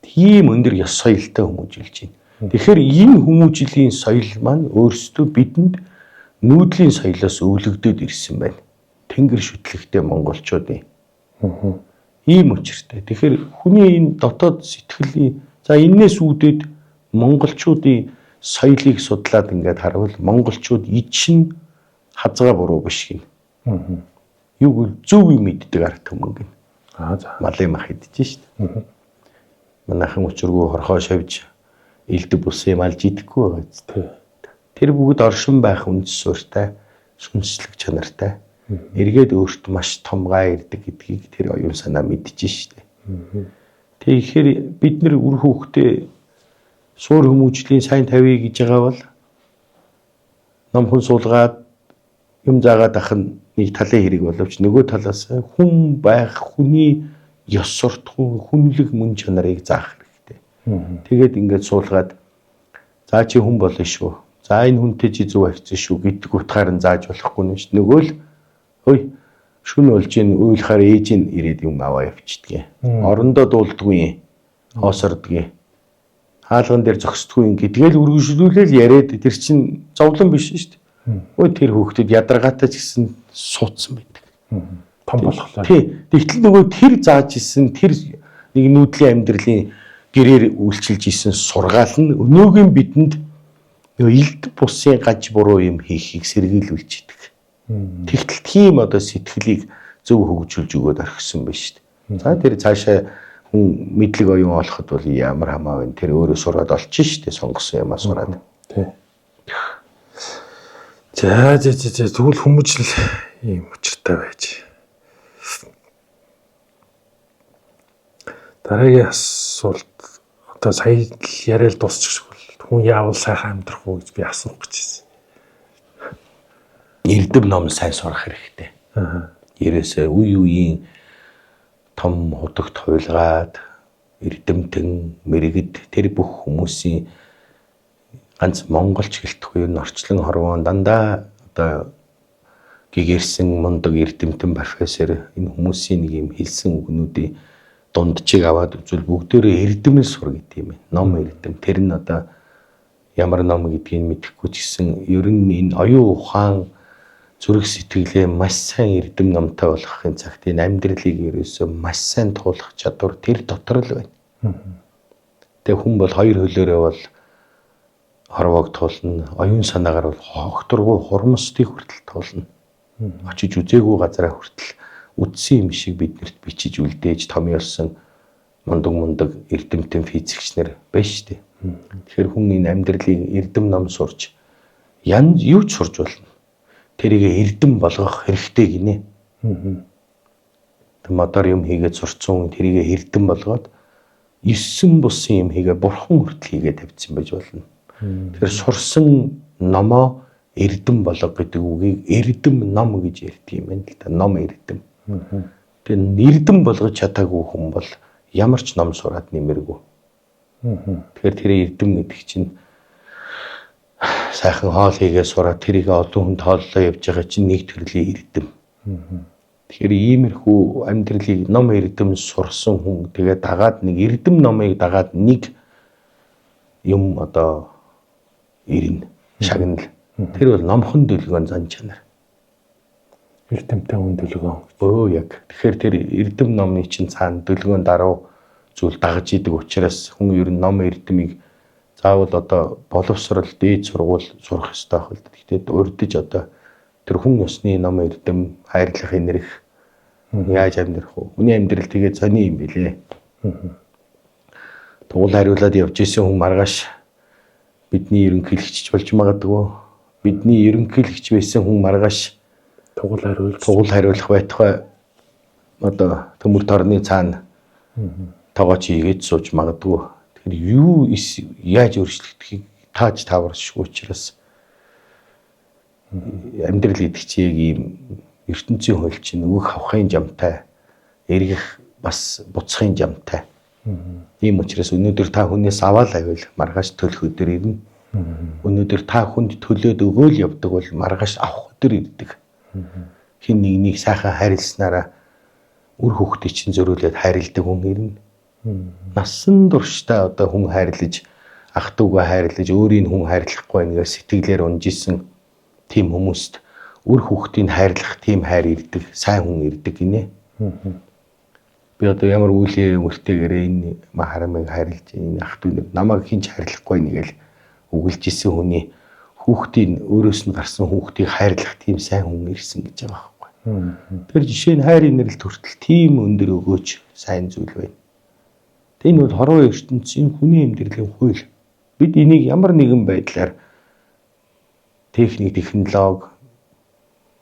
Тийм өндөр ёс соёлтой хүмүүжүүлж байна. Тэгэхээр энэ хүмүүжлийн соёл маань өөрсдөө бидэнд нүүдлийн соёлоос өвлөгдөд ирсэн байна. Тэнгэр шүтлэгтэй монголчуудын. Ийм учиртай. Тэгэхээр хүний энэ дотоод сэтгэлийн за энээс үүдээд монголчуудын соёлыг судлаад ингээд харуул монголчууд ичин хазгаа буруу биш гин. Юу гэвэл зөв юм иддэг ард түмэн гин. Аа за. Малын мах идэж шít. Манайхан учиргүй хорхоо шавж элдв бүс юм алж идэхгүй байгаа биз. Тэр бүгд оршин байх үндэс суурьтай, сүнслэг чанартай. Эргээд өөрт маш том гай ирдэг гэдгийг тэр оюун санаа мэдэж штэ. Тэгэхээр бид нэр үр хүүхдээ суур хүмүүжлийн сайн тавья гэж байгаа бол номхон суулгаад юм заагаад ах нь нэг талын хэрэг боловч нөгөө талаас хүн байх хүний ёс суртахуун хүнлэг мөн чанарыг заах хэрэгтэй. Тэгээд ингээд суулгаад за чи хүн болно шүү. За энэ хүнтэй чи зөв харьцсан шүү гэдэг утгаар нь зааж болохгүй нь ш. Нөгөө л хөөе шүн болж ийн уйлахаар ээж нь ирээд юм аваа явчихдгийг. Орондоо дуулдгүй, хоосордгийг. Хаалган дээр зогсдгүй юм гэдгээл үргэлжлүүлэл яриад тэр чинь зовлон биш шүү дээ. Өө тэр хүүхдэд ядаргаатай ч гэсэн суудсан байдаг. Том болохлоо. Тий. Тэгтэл нөгөө тэр зааж исэн тэр нэг нүүдлийн амьдралын гэрээр үйлчилж исэн сургаал нь өнөөгийн бидэнд нөгөө элдв бусын гаж буруу юм хийхийг сэргийлүүлж идэг. Тэгтэл тийм одоо сэтгэлийг зөв хөгжүүлж өгөөд орхисон байна шүү дээ. За тэр цаашаа хүн мэдлэг оюун олоход бол ямар хамаа вэ? Тэр өөрөө сураад олчих шүү дээ. Сонгосон юмаа сураад. Тий. За за за за тэгвэл хүмүүжил ийм учиртай байж. Дараагийн асуулт одоо сая л яриад дуусчих бол хүн яавал сайхан амьдрах уу гэж би асуух гэж байсан. Эрдэм ном сайн сурах хэрэгтэй. Аа. Ерөөсөө үе үеийн том худагт хуйлгаад эрдэмтэн, мэрэгд тэр бүх хүмүүсийн ганц монголч гэлтгүй нь орчлон хорвоон дандаа одоо гэгэрсэн мундаг эрдэмтэн профессор энэ хүмүүсийн нэг юм хэлсэн үгнүүдийн дунджийг аваад үзвэл бүгдээрээ эрдэмэл сур гэдэг юм байна. Ном эрдэм. Тэр нь одоо ямар ном гэдгийг мэдэхгүй ч гэсэн ер нь энэ оюун ухаан зүрх сэтгэлээ маш сайн эрдэм номтой болгохын цагт энэ амьдралыг ерөөсөө маш сайн туулах чадвар тэр дотор л байна. Тэгээ хүн бол хоёр хөлөөрөө бол хорвоог туулна, оюун санаагаар бол хогторгуу хурмстыг хүртэл туулна. Очиж үзээгүй газараа хүртэл үдсэн юм шиг биднэрт бичиж үлдээж томьёолсон мундаг мундаг эрдэмтэн физикч нар байна шүү дээ. Тэгэхээр хүн энэ амьдралыг эрдэм ном сурч янз юу ч сурч болно. Тэрийг эрдэм болгох хэрэгтэй гинэ. Тэг модоор юм хийгээд сурцсан хүн тэрийг эрдэм болгоод 9 бусын юм хийгээ бурхан хүртэл хийгээ тавьчихсан байж болно. Тэгэхээр сурсан номоо эрдэм болго гэдэг үгийг эрдэм ном гэж ярьдаг юм байна л да. Ном эрдэм. Тэгээ эрдэм болгож чадаагүй хүн бол ямар ч ном сураад нэмэргүй. Тэгэхээр тэр эрдэм гэдэг чинь сайхан хоол хийгээ сураад тэрийг олон хүнд хооллоо явж байгаа чинь нэг төрлийн эрдэм. Тэгэхээр иймэрхүү амьдралыг ном эрдэм сурсан хүн тэгээ дагаад нэг эрдэм номыг дагаад нэг юм одоо ирнэ шагнал. Тэр бол номхон дүлгөөн зан чанар. Эрдэмтэн хүн дүлгөөн. Өө яг. Тэгэхээр тэр эрдэм номны чинь цаана дүлгөөн даруй зүйл дагаж идэг учраас хүн ер нь ном эрдэмийг заавал одоо боловсрол дээд сургууль сурах ёстой байх л да. Гэхдээ урдж одоо тэр хүн ёсны ном эрдэм хайрлах инэрх яаж амьдрах вэ? Хүний амьдрал тэгээ сони юм билээ. Тугал хариулаад явж исэн хүн маргааш бидний ерөнхийлөгч болж магадгүй. Бидний ерөнхийлөгч байсан хүн маргааш Тугал хариулж тугал хариулах байтугай одоо төмөр торны цаана тогооч хийгээд сууж магадгүй. Тэгэхээр юу эс яаж өөрчлөгдөхийг тааж тааваршгүй учраас амьдрал гэдэг чи яг ийм ертөнцийн хууль чинь өгөх авахын жамтай, эргэх бас буцахын жамтай. Тийм учраас өнөөдөр та хүнээс аваад авил маргааш төлөх өдөр ирнэ. Өнөөдөр та хүнд төлөөд өгөөл явдаг бол маргааш авах өдөр ирдэг. Хин нэгнийг сайхан хайрласнараа үр хүүхдийг чинь зөрүүлээд хайрладаг хүн ирнэ. Насан туршдаа одоо хүн хайрлаж, ах дүүгээ хайрлаж, өөрийг хүн хайрлахгүй байна гэж сэтгэлээр унжсэн тийм хүмүүст үр хүүхдийг хайрлах тийм хайр ирдэг, сайн хүн ирдэг гинэ. Би одоо ямар үлийн өртээгээрээ энэ харамыг хайрлаж, энэ ах дүү намайг хинч хайрлахгүй нэгэл үгэлж исэн хүний хүүхдийн өөрөөс нь гарсан хүүхдийг хайрлах тийм сайн хүн ирсэн гэж байгаа байхгүй. Тэр жишээ нь хайр инэрл төртөл тийм өндөр өгөөч сайн зүйл байна. Энэ бол хорвоо ертөнцийн хүний амьдралын хууль. Бид энийг ямар нэгэн байдлаар техник, технологи,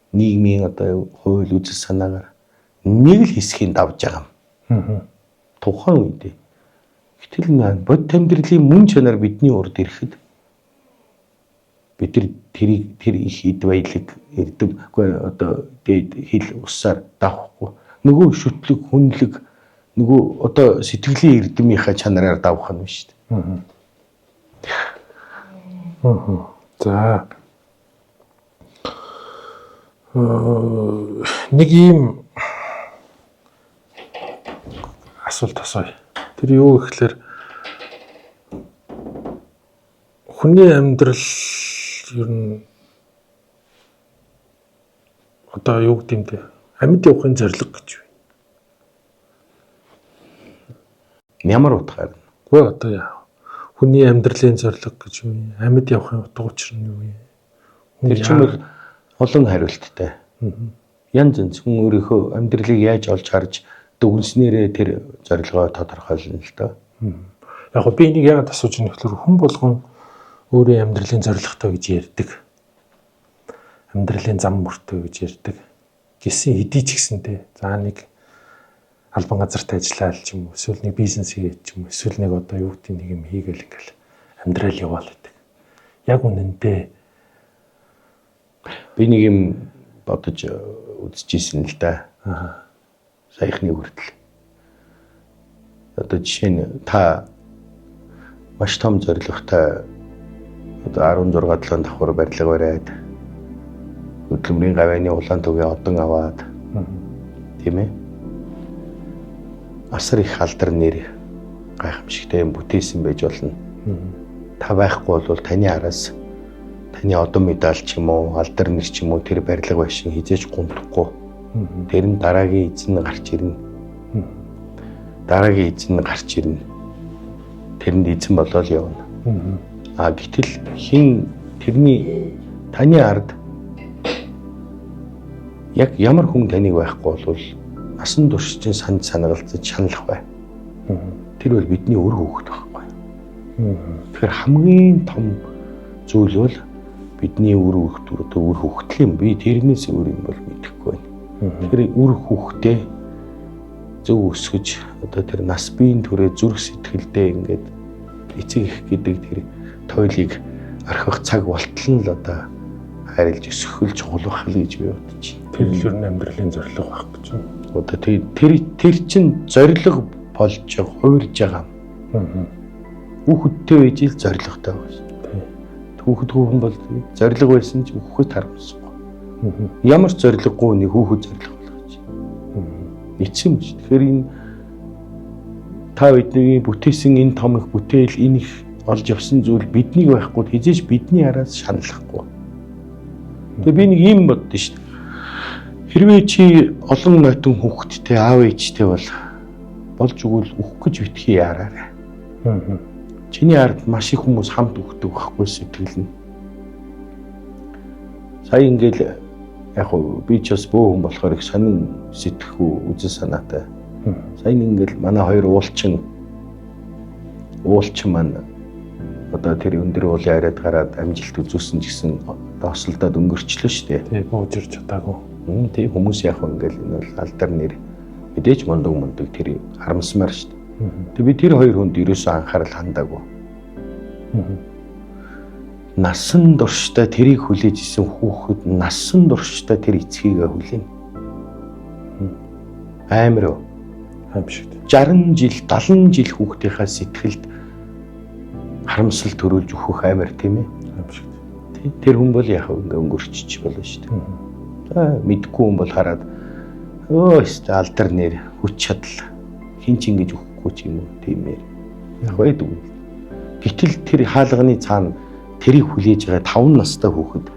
нийгмийн одоо хууль үзэл санаагаар нэг л хэсгийг давж байгаа юм. Тухайн үед. Гэтэл бод амьдралын мөн чанар бидний урд ирэхэд бид нар тэрийг тэр их эд баялаг эрдэм үгүй одоо дээд хил усаар давхгүй нөгөө шүтлэг хүнлэг нөгөө одоо сэтгэлийн эрдэмийнхаа чанараар давах нь шүү дээ. За нэг ийм асуулт асууя. Тэр юу гэхлээр хүний амьдрал ер нь одоо юу гэдэм бэ? Амьд явахын зорилго гэж юу? Ямар утгаар? Үгүй одоо яа. Хүний амьдралын зорилго гэж юу юм? Амьд явахын утга учир нь юу юм? Тэр чинь бол олон хариулттай. Янз янз хүн өөрийнхөө амьдралыг яаж олж харж дүгнснээрээ тэр зорилгоо тодорхойлно л доо. Яг би энийг яагаад асууж байгаа нөхлөр хүн болгон өөрийн амьдралын зорилготой гэж ярьдаг. Амьдралын зам мөртөө гэж ярьдаг. Гэсэн хэдий ч гэсэнтэй за нэг албан газарт ажиллаад ч юм уу, эсвэл нэг бизнес хийгээд ч юм уу, эсвэл нэг одоо юу гэдэг нэг юм хийгээл ингээл амьдрал яваал гэдэг. Яг үнэндээ би нэг юм бодож үзчихсэн л да. Саяхны хүртэл. Одоо жишээ нь та маш том зорилготой одоо 16 7 давхар барилга бариад хөдөлмөрийн гавьяаны улаан тугийн одон аваад, тийм ээ, асар их алдар нэр гайхамшигтай юм бүтээсэн байж болно. Та байхгүй бол таны араас таны одон медаль ч юм уу, алдар нэр ч юм уу, тэр барилга байшин хизээж гунтахгүй. Тэр нь дараагийн эзэн гарч ирнэ. Дараагийн эзэн гарч ирнэ. Тэрэнд эзэн болоод явна. А гэтэл хин тэрний таны ард яг ямар хүн таныг байхгүй бол насан турш чинь санд санагалцаж шаналх бай. Тэр бол бидний үр хүүхэд байхгүй. Тэгэхээр хамгийн том зүйл бол бидний үр хүүхэд, одоо үр хүүхдэл юм. Би тэрнээс өөр юм бол мэдэхгүй байна. Тэгэхээр үр хүүхдээ зөв өсгөж, одоо тэр нас биеийн төрөө зүрх сэтгэлдээ ингээд эцэг их гэдэг тэр туйлыг орхих цаг болтол нь л одоо хайрлж өсгөх л чухал байх л гэж би бодож байна. Тэр л ер нь амьдралын зорилго байх гэж байна. Одоо тэр чинь зорилго болж хувирж байгаа юм. Хүүхэдтэй байж ил зорилготой байна. Хүүхэд хүүхэн бол зорилго байсан ч үхэхэд харамсахгүй. Ямар ч зорилгогүй нэг хүүхэд зорилго болгож. Эцэг юм шүү. Тэгэхээр энэ та бидний бүтээсэн энэ том их бүтээл, энэ их олж явсан зүйл биднийг байхгүй хизээж бидний араас шаналлахгүй. Тэгээ би нэг юм боддоо шүү дээ. Хэрвээ чи олон нойтон хүүхэдтэй аав ээжтэй бол болж өгвөл үхэх гэж битгий яараарай. Чиний ард маш их хүмүүс хамт үхдэг байхгүй сэтгэл нь. Сая ингээл яг хөө би ч бас бөө хүн болохоор их сонин сэтгэхүй үзэл санаатай. Сая ингээл манай хоёр уулчин маань одоо тэр өндөр уулын ариад гараад амжилт үзүүлсэн ч гэсэн одоо осолдоод өнгөрчлөө шүү дээ. Тий, бууж ирж чадаагүй. Тий, хүмүүс яг ингээл энэ бол алдар нэр мэдээж мундаг тэр харамсмаар шүү дээ. Тэг би тэр хоёр хүнд ерөөсөө анхаарал хандаагүй. Насан туршдаа тэрийг хүлээж исэн хүүхэд насан туршдаа тэр эцгийгээ хүлээнэ. Амар уу? Аимшигт. 60 жил, 70 жил хүүхдийнхаа сэтгэлд харамсал төрүүлж өгөх амар, тийм ээ? Аимшигт. Тий. Тэр хүн бол яг ингээ өнгөрчиж болно шүү дээ. За мэдгүй хүн бол хараад өө өстө алдар нэр хүч чадал хин ч ингэж өгөхгүй ч юм уу тиймээр. Яг байдаг. Гэтэл тэр хаалганы цаана тэрийг хүлээж байгаа 5 настай хүүхэд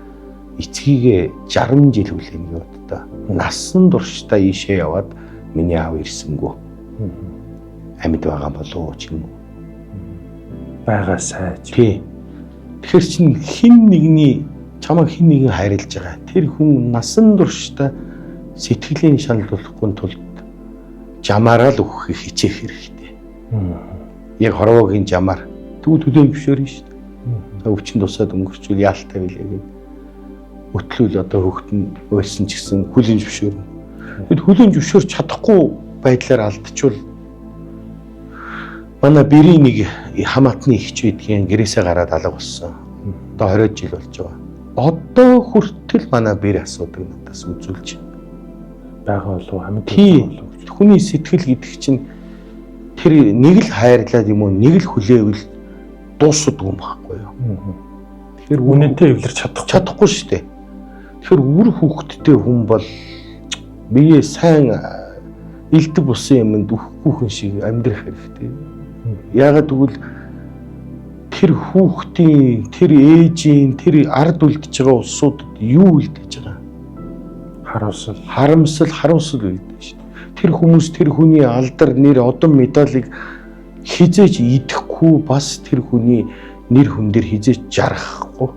эцгийгээ 60 жил хүлээнэ гэж боддоо. Насан туршдаа ийшээ яваад миний аав ирсэнгүү. Амьд байгаа болов уу ч юм уу. Байгаа сайж. Тий. Тэгэхээр чин хин нэгний чамайг хин нэгэн хайрлаж байгаа. Тэр хүн насан туршдаа сэтгэлийн шанал болохгүй тулд жамаараа л өгөхийг хичээх хэрэгтэй. Яг хорвоогийн жамаар. Тэгвэл төлөөн зөвшөөрнө шүү дээ. Өвчин тусаад өнгөрчүүл яалтай билээ гэд. Өтлүүл одоо хөхт нь уйлсан ч гэсэн хүлэн зөвшөөрнө. Тэгэд хүлэн зөвшөөрч чадахгүй байдлаар алдчихвал манай бэрийн нэг хамаатны ихч байдгийн гэрээсээ гараад алга болсон. Одоо 20 жил болж байгаа. Одоо хүртэл манай бэр асуудаг надаас үзүүлж. Байгаа болов амьд болов гэж. Хүний сэтгэл гэдэг чинь тэр нэг л хайрлаад юм уу нэг л хүлээвэл дуусдаг юм байхгүй юу? Тэгэхээр үнэнтэй эвлэрч чадахгүй шүү дээ. Тэгэхээр үр хүүхэдтэй хүн бол бие сайн элдв бусын юмд үхэхгүй хүн шиг амьдрах хэрэгтэй. Яагаад гэвэл тэр хүүхдийн, тэр ээжийн, тэр ард үлдэж байгаа улсуудад юу үлдээж байгаа? Харамсал. Харамсал үлдээж шүү дээ. Тэр хүмүүс тэр хүний алдар нэр одон медалийг хизээж идэхгүй, бас тэр хүний нэр хүндэр хизээж жаргахгүй.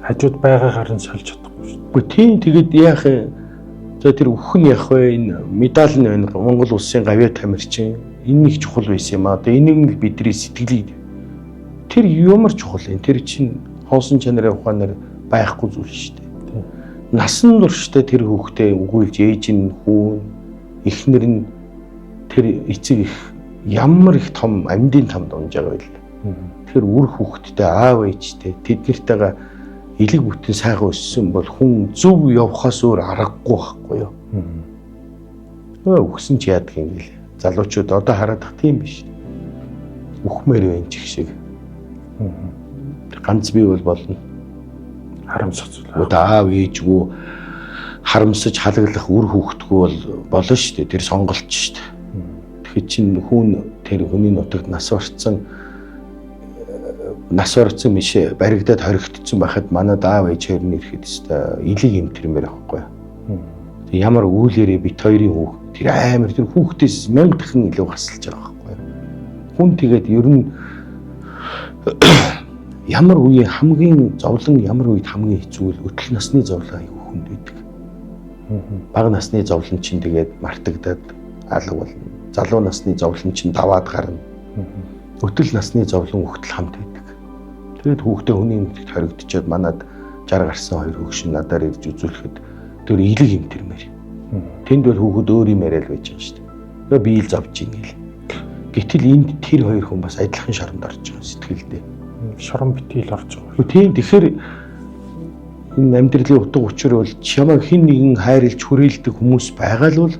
Хажууд байгаагаар нь сольж чадахгүй шүү дээ. Үгүй тийм, тэгээд яах юм? За тэр үхэн нь явах вэ? Энэ медаль нь байна. Монгол улсын гавьяа тамирчин. Энэ нэг чухал байсан юм аа. Одоо энийг нь бидний сэтгэлийг. Тэр ямар чухал юм? Тэр чинь хоосон чанарын ухаанаар Байхгүй зүйл шүү дээ. Насан туршдаа тэр хүүхдээ үгүйлж ээж нь хүүн эхнэр нь тэр эцэг их ямар их том амьдын тамд унж байгаа вэ? Тэгэхээр үр хүүхэдтэй аав ээжтэй тэднэртэйгээ элэг бүтэн сайхан өссөн бол хүн зөв явхаас өөр аргагүй байхгүй юу? Өгсөн ч яадаг юм гээл. Залуучууд одоо хараад тах тийм биш. Үхмээр байна ч их шиг. Ганц би бол болно. Харамсах зүйл. Одоо аав ээжгүй харамсаж халаглах үр хүүхэдгүй бол болно шүү дээ. Тэр сонголт шүү дээ. Тэгэхэд чинь хүн тэр хүний нутагт нас барцсан биш баригдаад хоригдсон байхад манад аав ээж хоёр нь ирэхэд өстой илэг эмтэрмээр байхгүй. Ямар үүлээрээ бит хоёрын хүүх тэр амар тэр хүүхдээс 1000 дахин илүү гасалж байгаа байхгүй. Хүн тэгээд ер нь ямар үеийн хамгийн зовлон ямар үед хамгийн хэцүү вэ? Өтөл насны зовлон аягүй хүнд байдаг. Бага насны зовлон чинь тэгээд мартагдаад алга болно. Залуу насны зовлон чинь даваад гарна. Өтөл насны зовлон өгтөл хамт байдаг. Тэгээд хүүхдээ хүний нутагт хоригдчихэд манад 60 гарсан хоёр хөгшин надаар ирж үзүүлэхэд тэр илэг эмтэрмээр. Тэнд бол хүүхэд өөр юм яриад байж байгаа шүү дээ. Тэгээ би л зовж ийн гэл. Гэтэл энд тэр хоёр хүн бас адилхан шоронд орж байгаа сэтгэлдээ. Шорон битгий л орж байгаа. Тийм, тэгэхээр энэ амьдралын утга учир бол чамайг хэн нэгэн хайрлж хүрээлдэг хүмүүс байгаа л бол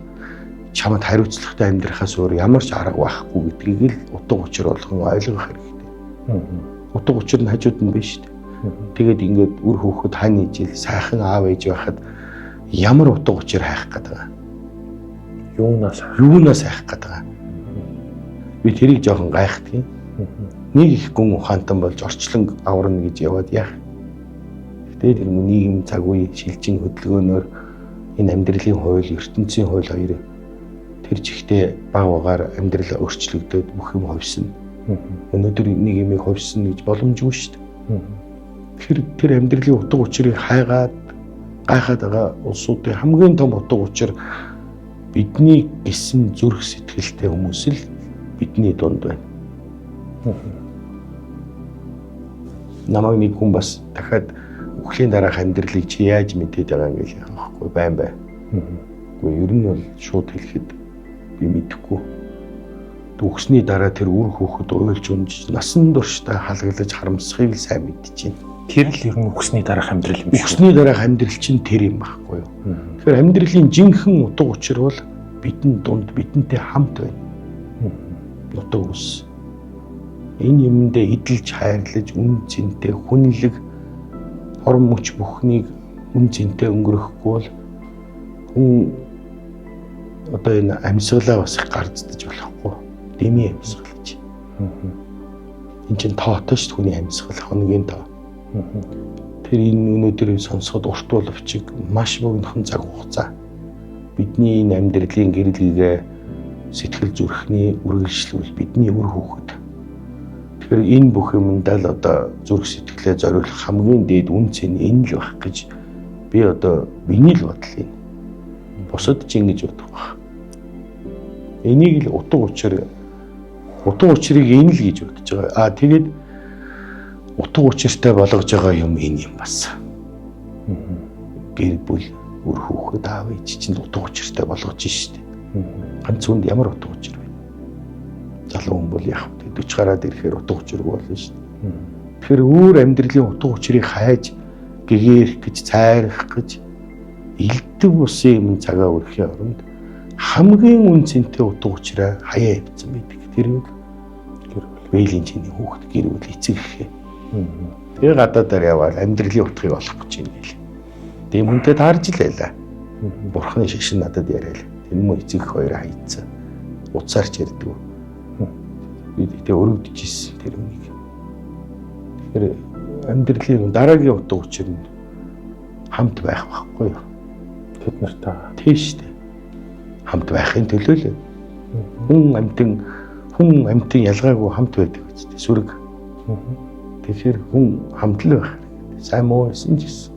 чамд хариуцлагатай амьдрахаас өөр ямар ч арга байхгүй гэдгийг л утга учир болгон ойлгох хэрэгтэй. Утга учир нь хажууд нь биш шүү дээ. Тэгээд ингээд үр хүүхэд хань ижил сайхан аав ээж байхад ямар утга учир хайх гээд байгаа? Юунаас хайх гээд байгаа? Би тэрийг жоохон гайхдгийн. Нэг их гүн ухаантан болж орчлон аварна гэж яваад яах. Гэтэ тэр нийгэм цаг үе шилжин хөдөлгөөнөөр энэ амьдралын хууль, ертөнцийн хууль хоёр тэр чигтээ баг багаар амьдрал өөрчлөгдөд бүх юм ховсно. Өнөөдөр нэг юмыг ховсно гэж боломжгүй шүү дээ. Тэр тэр амьдралын утга учирыг хайгаад гайхаад байгаа улсуудын хамгийн том утга учир бидний гисэн зүрх сэтгэлтэй хүмүүс л бидний дунд байна. Намайг нэг хүн бас дахиад үхлийн дараах амьдралыг чи яаж мэдээд байгаа юм гэж яах вэ? Байн бай. Үгүй ер нь бол шууд хэлэхэд би мэдэхгүй. Үхсний дараа тэр үр хүүхэд уйлж унж насан туршдаа халаглаж харамсахыг л сайн мэдчихээн. Тэр л ер нь үхсний дараах амьдрал юм шиг. Үхсний дараах амьдрал чинь тэр юм байхгүй юу? Тэгэхээр амьдралын жинхэнэ утга учир бол бидэн дунд бидэнтэй хамт байна. Нутаг ус. Энэ юмдээ эдэлж хайрлаж үн цэнтэй хүнлэг орон мөч бүхнийг үн цэнтэй өнгөрөхгүй бол хүн одоо энэ амьсгалаа бас их гарцдаж болохгүй. Дэмий амьсгал гэж. Энэ чинь тоотой шүү дээ хүний амьсгал, хоногийн тоо. Тэр энэ өнөөдөр сонсоход урт боловч маш богинохон цаг хугацаа. Бидний энэ амьдралын гэрэлгээ сэтгэл зүрхний үргэлжлүүл бидний үр хүүхэд. Тэгэхээр энэ бүх юмдаа л одоо зүрх сэтгэлээ зориулах хамгийн дээд үн цэн энэ л байх гэж би одоо миний л бодол энэ. Бусад ч ингэж бодох байх. Энийг л утга учир утга учирыг энэ л гэж бодож байгаа. Аа тэгээд утга учиртай болгож байгаа юм энэ юм бас. Гэр бүл, үр хүүхэд, аав ээж чинь утга учиртай болгож штэ. Ганц хүнд ямар утга учир вэ? Залуу хүн бол яг 40 гараад ирэхээр утга учиргүй болно шүү дээ. Тэгэхээр өөр амьдралын утга учирыг хайж гэгэрэх гэж, цайрах гэж элдв усын юм цагаа өрөхийн оронд хамгийн үн цэнтэй утга учираа хаяа явцсан байдаг. Тэр бол гэр бүл, бээлийн чиний хүүхэд, гэр бүл, эцэг эхээ. Тэгээ гадаадаар яваал амьдралын утгыг олох гэж юм гээл. Тийм хүнтэй таарж л байлаа. Бурхны шашин надад яриад. Тэр мөн эцэг их хоёр хайцсан. Утсаар ч ярьдаг. Би тэгээ өрөвдөж ирсэн тэр хүнийг. Тэгэхээр амьдралын дараагийн утга учир нь хамт байх байхгүй юу? Тэд нартай. Тийм шүү дээ. Хамт байхын төлөө л хүн амьтан ялгаагүй хамт байдаг үстэй сүрэг. Тэгэхээр хүн хамт л байх хэрэгтэй. Сайн муу байсан ч гэсэн.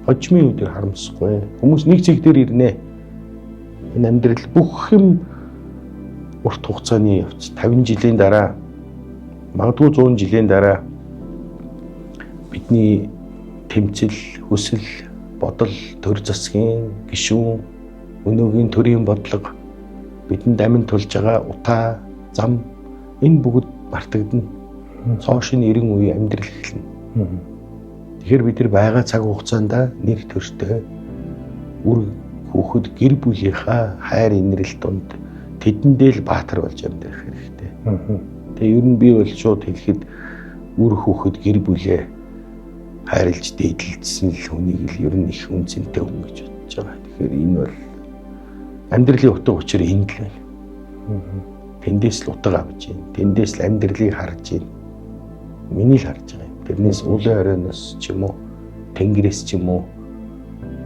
Хожмын үдээр харамсахгүй. Хүмүүс нэг цэг дээр ирнэ. Энэ амьдрал бүх юм урт хугацааны явц 50 жилийн дараа магадгүй 100 жилийн дараа бидний Тэмцэл, хүсэл, бодол, төр засгийн гишүүн, өнөөгийн төрийн бодлого, бидэнд амин тулж байгаа утаа, зам энэ бүгд мартагдана. Цоо шинэ 90 үеийн амьдрал эхэлнэ. Тэгэхээр бид нар байгаа цаг хугацаанд нэр төртэй үр хүүхэд гэр бүлийнхаа хайр инрэл дунд тэдэндээ л баатар болж амьдрах хэрэгтэй. Тэгээ ер нь би бол шууд хэлэхэд үр хүүхэд гэр бүлээ хайрлж дээдэлдсэн л хүнийг л ер нь их үн цэнтэй хүн гэж бодож байгаа. Тэгэхээр энэ бол амьдралын утга учир энд л байна. Тэндээс л утга авч байна. Тэндээс л амьдралыг харж байна. Миний л харж байгаа юм. Тэрнээс уулын оройноос ч юм уу, тэнгэрээс ч юм уу,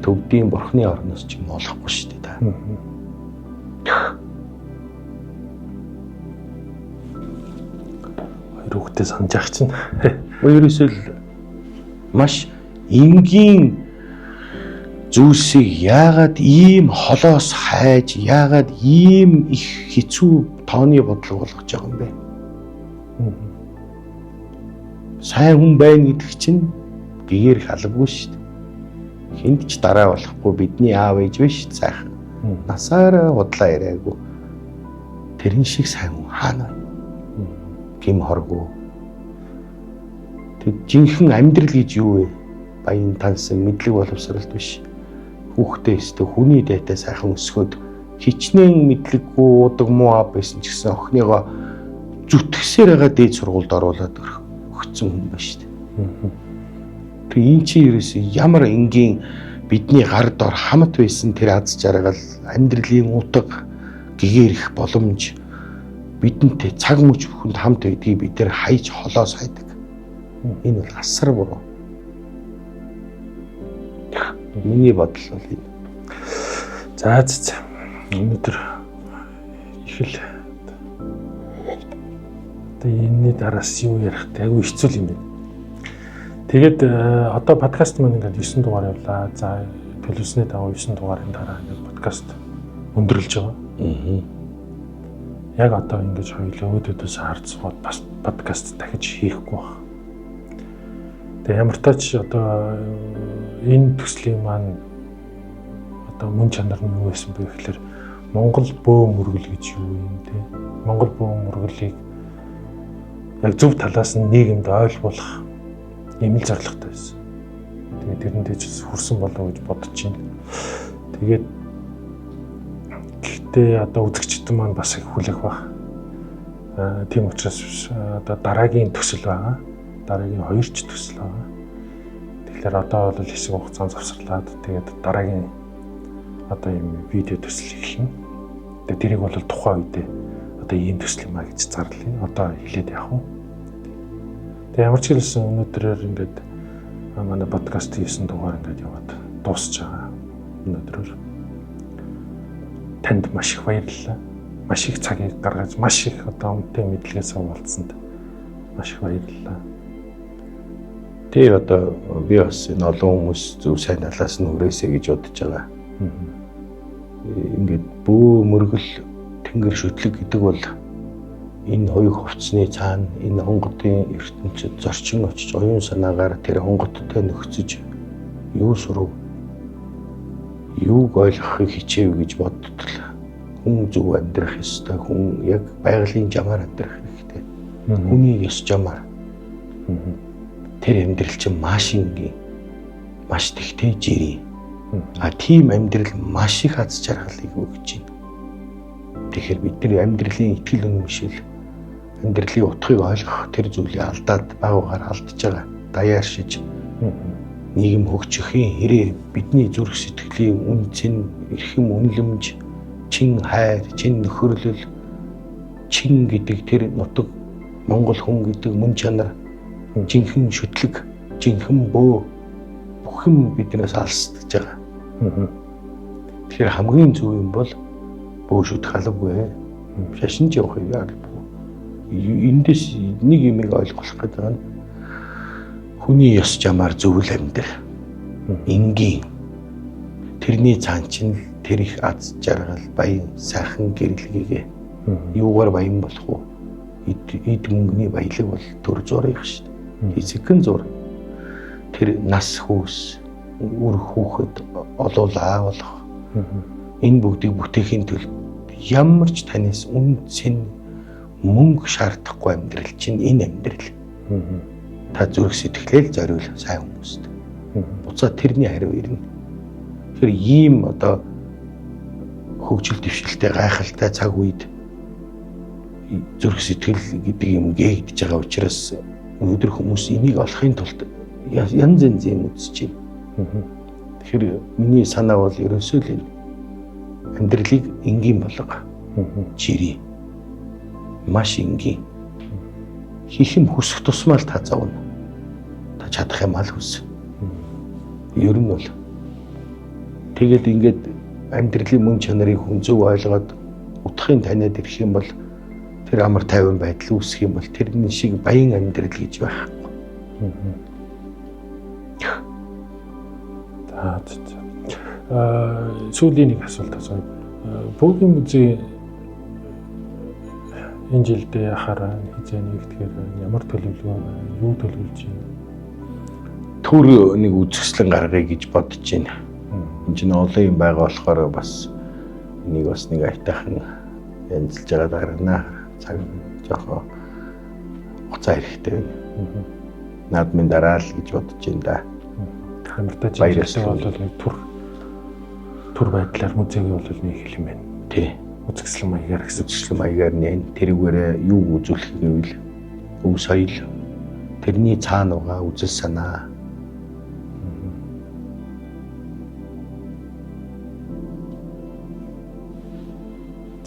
төвдийн бурхны орноос ч юм олохгүй шүү дээ та. Хоёр хүүхдээ санаж ах чинь. Ерөөсөө л маш энгийн зүйлсийг яагаад ийм холоос хайж, яагаад ийм их хэцүү тооны бодлого болгож байгаа юм бэ? Сайн хүн байна гэдэг чинь гэгэрх албагүй шүү дээ. Хүнд ч дараа болохгүй бидний аав ээж биш сайхан. Насаараа худлаа яриаггүй. Тэрэн шиг сайн хүн хаана вэ? Гим хоргүй. Тэг жинхэнэ амьдрал гэж юу вэ? Баян тансан мэдлэг боловсролт биш. Хүүхдээ өстө хүний дайтай сайхан өсгөөд хичнээн мэдлэггүй удаг муу аав байсан ч гэсэн охиныгоо зүтгэсээр байгаа дээд сургуульд оруулаад өгсөн хүн байна шүү дээ. Тэг эн чинь ерөөсөө ямар энгийн бидний гар дор хамт байсан тэр аз жаргал, амьдралын утга, гэгэрэх боломж бидэнтэй цаг мөч бүхэнд хамт байдгийг бид тэр хайж холоос хайдаг. Энэ бол асар буруу. Миний бодол бол энэ. За за. Өнөөдөр их л одоо энэний дараас юу ярих вэ? Айгүй хэцүү юм байна. Тэгээд одоо подкаст маань ингээд 9 дугаар явлаа. За төлөвлөсний дагуу 9 дугаарын дараа ингээд подкаст өндөрлөж байгаа. Яг одоо ингэж хоёулаа өөдөөдөөс харж сууд бас подкаст дахиж хийхгүй баг. Тэгээ ямар тач одоо энэ төслийн маань одоо мөн чанар нь юу байсан бэ гэхээр Монгол бөө мөргөл гэж юу юм те? Монгол бөө мөргөлийг яг зөв талаас нь нийгэмд ойлгуулах юм л зорилготой байсан. Тэгээд тэрэндээ ч хүрсэн болов гэж бодож байна. Тэгээд гэхдээ одоо үзэгчид маань бас их хүлээх байх. Тийм учраас одоо дараагийн төсөл байгаа. Дараагийн хоёр ч төсөл байгаа. Тэгэхээр одоо бол хэсэг хугацаанд завсарлаад тэгээд дараагийн одоо ийм видео төсөл эхэлнэ. Тэгээд тэрийг бол тухайн үедээ одоо ийм төсөл юм а гэж зарлая. Одоо хэлээд явах уу? Тэгээд ямар ч хэлсэн өнөөдрөөр ингээд манай подкастын 9 дугаар ингээд яваад дуусч байгаа. Өнөөдрөөр танд маш их баярлалаа. Маш их цагийг гаргаж, маш их одоо үнэтэй мэдлэгээс хуваалцсанд маш их баярлалаа. Тэр одоо би бас энэ олон хүмүүс зөв сайн талаас нь хүрээсэй гэж бодож байгаа. Ингээд бөө мөргөл тэнгэр шүтлэг гэдэг бол энэ хоёуг хувцсны цаана энэ онгодын ертөнцид зорчин очиж оюун санаагаар тэр онгодтой нөхцөж юу сурав, юуг ойлгохыг хичээв гэж боддол хүн зөв амьдрах ёстой, хүн яг байгалийн жамаар амьдрах хэрэгтэй. Хүний ёс жамаар. Тэр амьдрал чинь маш энгийн, маш тэгтэй жирийн. А тийм амьдрал маш их аз жаргалыг өгч байна. Тэгэхээр бид нар амьдралын итгэл үнэмшил, амьдралын утгыг ойлгох тэр зүйлийг алдаад баг багаар алдж байгаа. Даяаршиж нийгэм хөгжихийн хэрээр бидний зүрх сэтгэлийн үн цэн, эрхэм үнэлэмж, чин хайр, чин нөхөрлөл, чин гэдэг тэр нутаг Монгол хүн гэдэг мөн чанар, жинхэнэ шүтлэг, жинхэнэ бөө бүх юм биднээс алсдаж байгаа. Тэгэхээр хамгийн зөв юм бол бөө шүтэх албагүй. Шашинж явахыг албагүй. Эндээс нэг юмыг ойлгох гэдэг нь хүний ёс жамаар зөв л амьдр. Энгийн. Тэрний цаан чинь тэр их аз жаргал, баян, сайхан гэрлэгээгээ. Юугаар баян болох вэ? Эд мөнгөний баялаг бол төр зургийг шүү дээ. Хэсэгхэн зур. Тэр нас хүүс, үр хүүхэд олуул аа болох. Энэ бүгдийг бүтээхийн тулд ямар ч танаас үн цэн мөнгө шаардахгүй амьдрал чинь энэ амьдрал. Та зүрх сэтгэлээ л зориул сайн хүмүүст. Буцаа тэрний хариу ирнэ. Тэгэхээр ийм одоо хөгжил дэвшилтэй гайхалтай цаг үед зүрх сэтгэл гэдэг юм гээгдэж байгаа учраас өнөөдөр хүмүүс энийг олохын тулд янз янз юм үзэж байна. Тэгэхээр миний санаа бол ерөөсөө л энэ амьдралыг энгийн болго. Жирий. Маш энгийн. Хийх юм хүсэх тусмаа л та зовно. Та чадах юм ал хүс. Ер нь бол тэгээд ингээд амьдралын мөн чанарыг хүн зөв ойлгоод утгыг таниад ирэх юм бол тэр амар тайван байдал үүсэх юм бол тэрний шиг баян амьдрал гэж байхгүй. За. Сүүлийн нэг асуулт асууя. Бөөгийн музей энэ жилдээ яхаараа хизээ нэгтгэхээр ямар төлөвлөгөө байна? Юу төлөвлөж байна? Төр нэг үзэсгэлэн гаргая гэж бодож байна. Энд чинь олон юм байгаа болохоор бас энийг бас нэг аятайхан янзлж байгаа даргана. Цаг жоохон хугацаа хэрэгтэй байна. Наадмын дараа л гэж бодож байна да. Ямар тач жилдээ бол нэг төр байдлаар музейг бол нэг хэл юм байна. Тий. Үзэсгэлэн маягаар гэсэн. Үзэсгэлэн маягаар нэ тэрүүгээрээ юу үзүүлэх гэвэл өв соёл тэрний цаана байгаа үзэл санаа.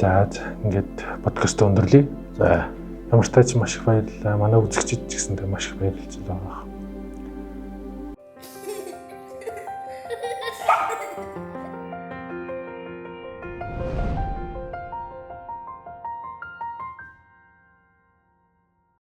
За ингээд подкаст өндөрлөе. За ямар тач маш их баярлалаа. Манай үзэгчид ч гэсэндээ маш их баярлж байгаа.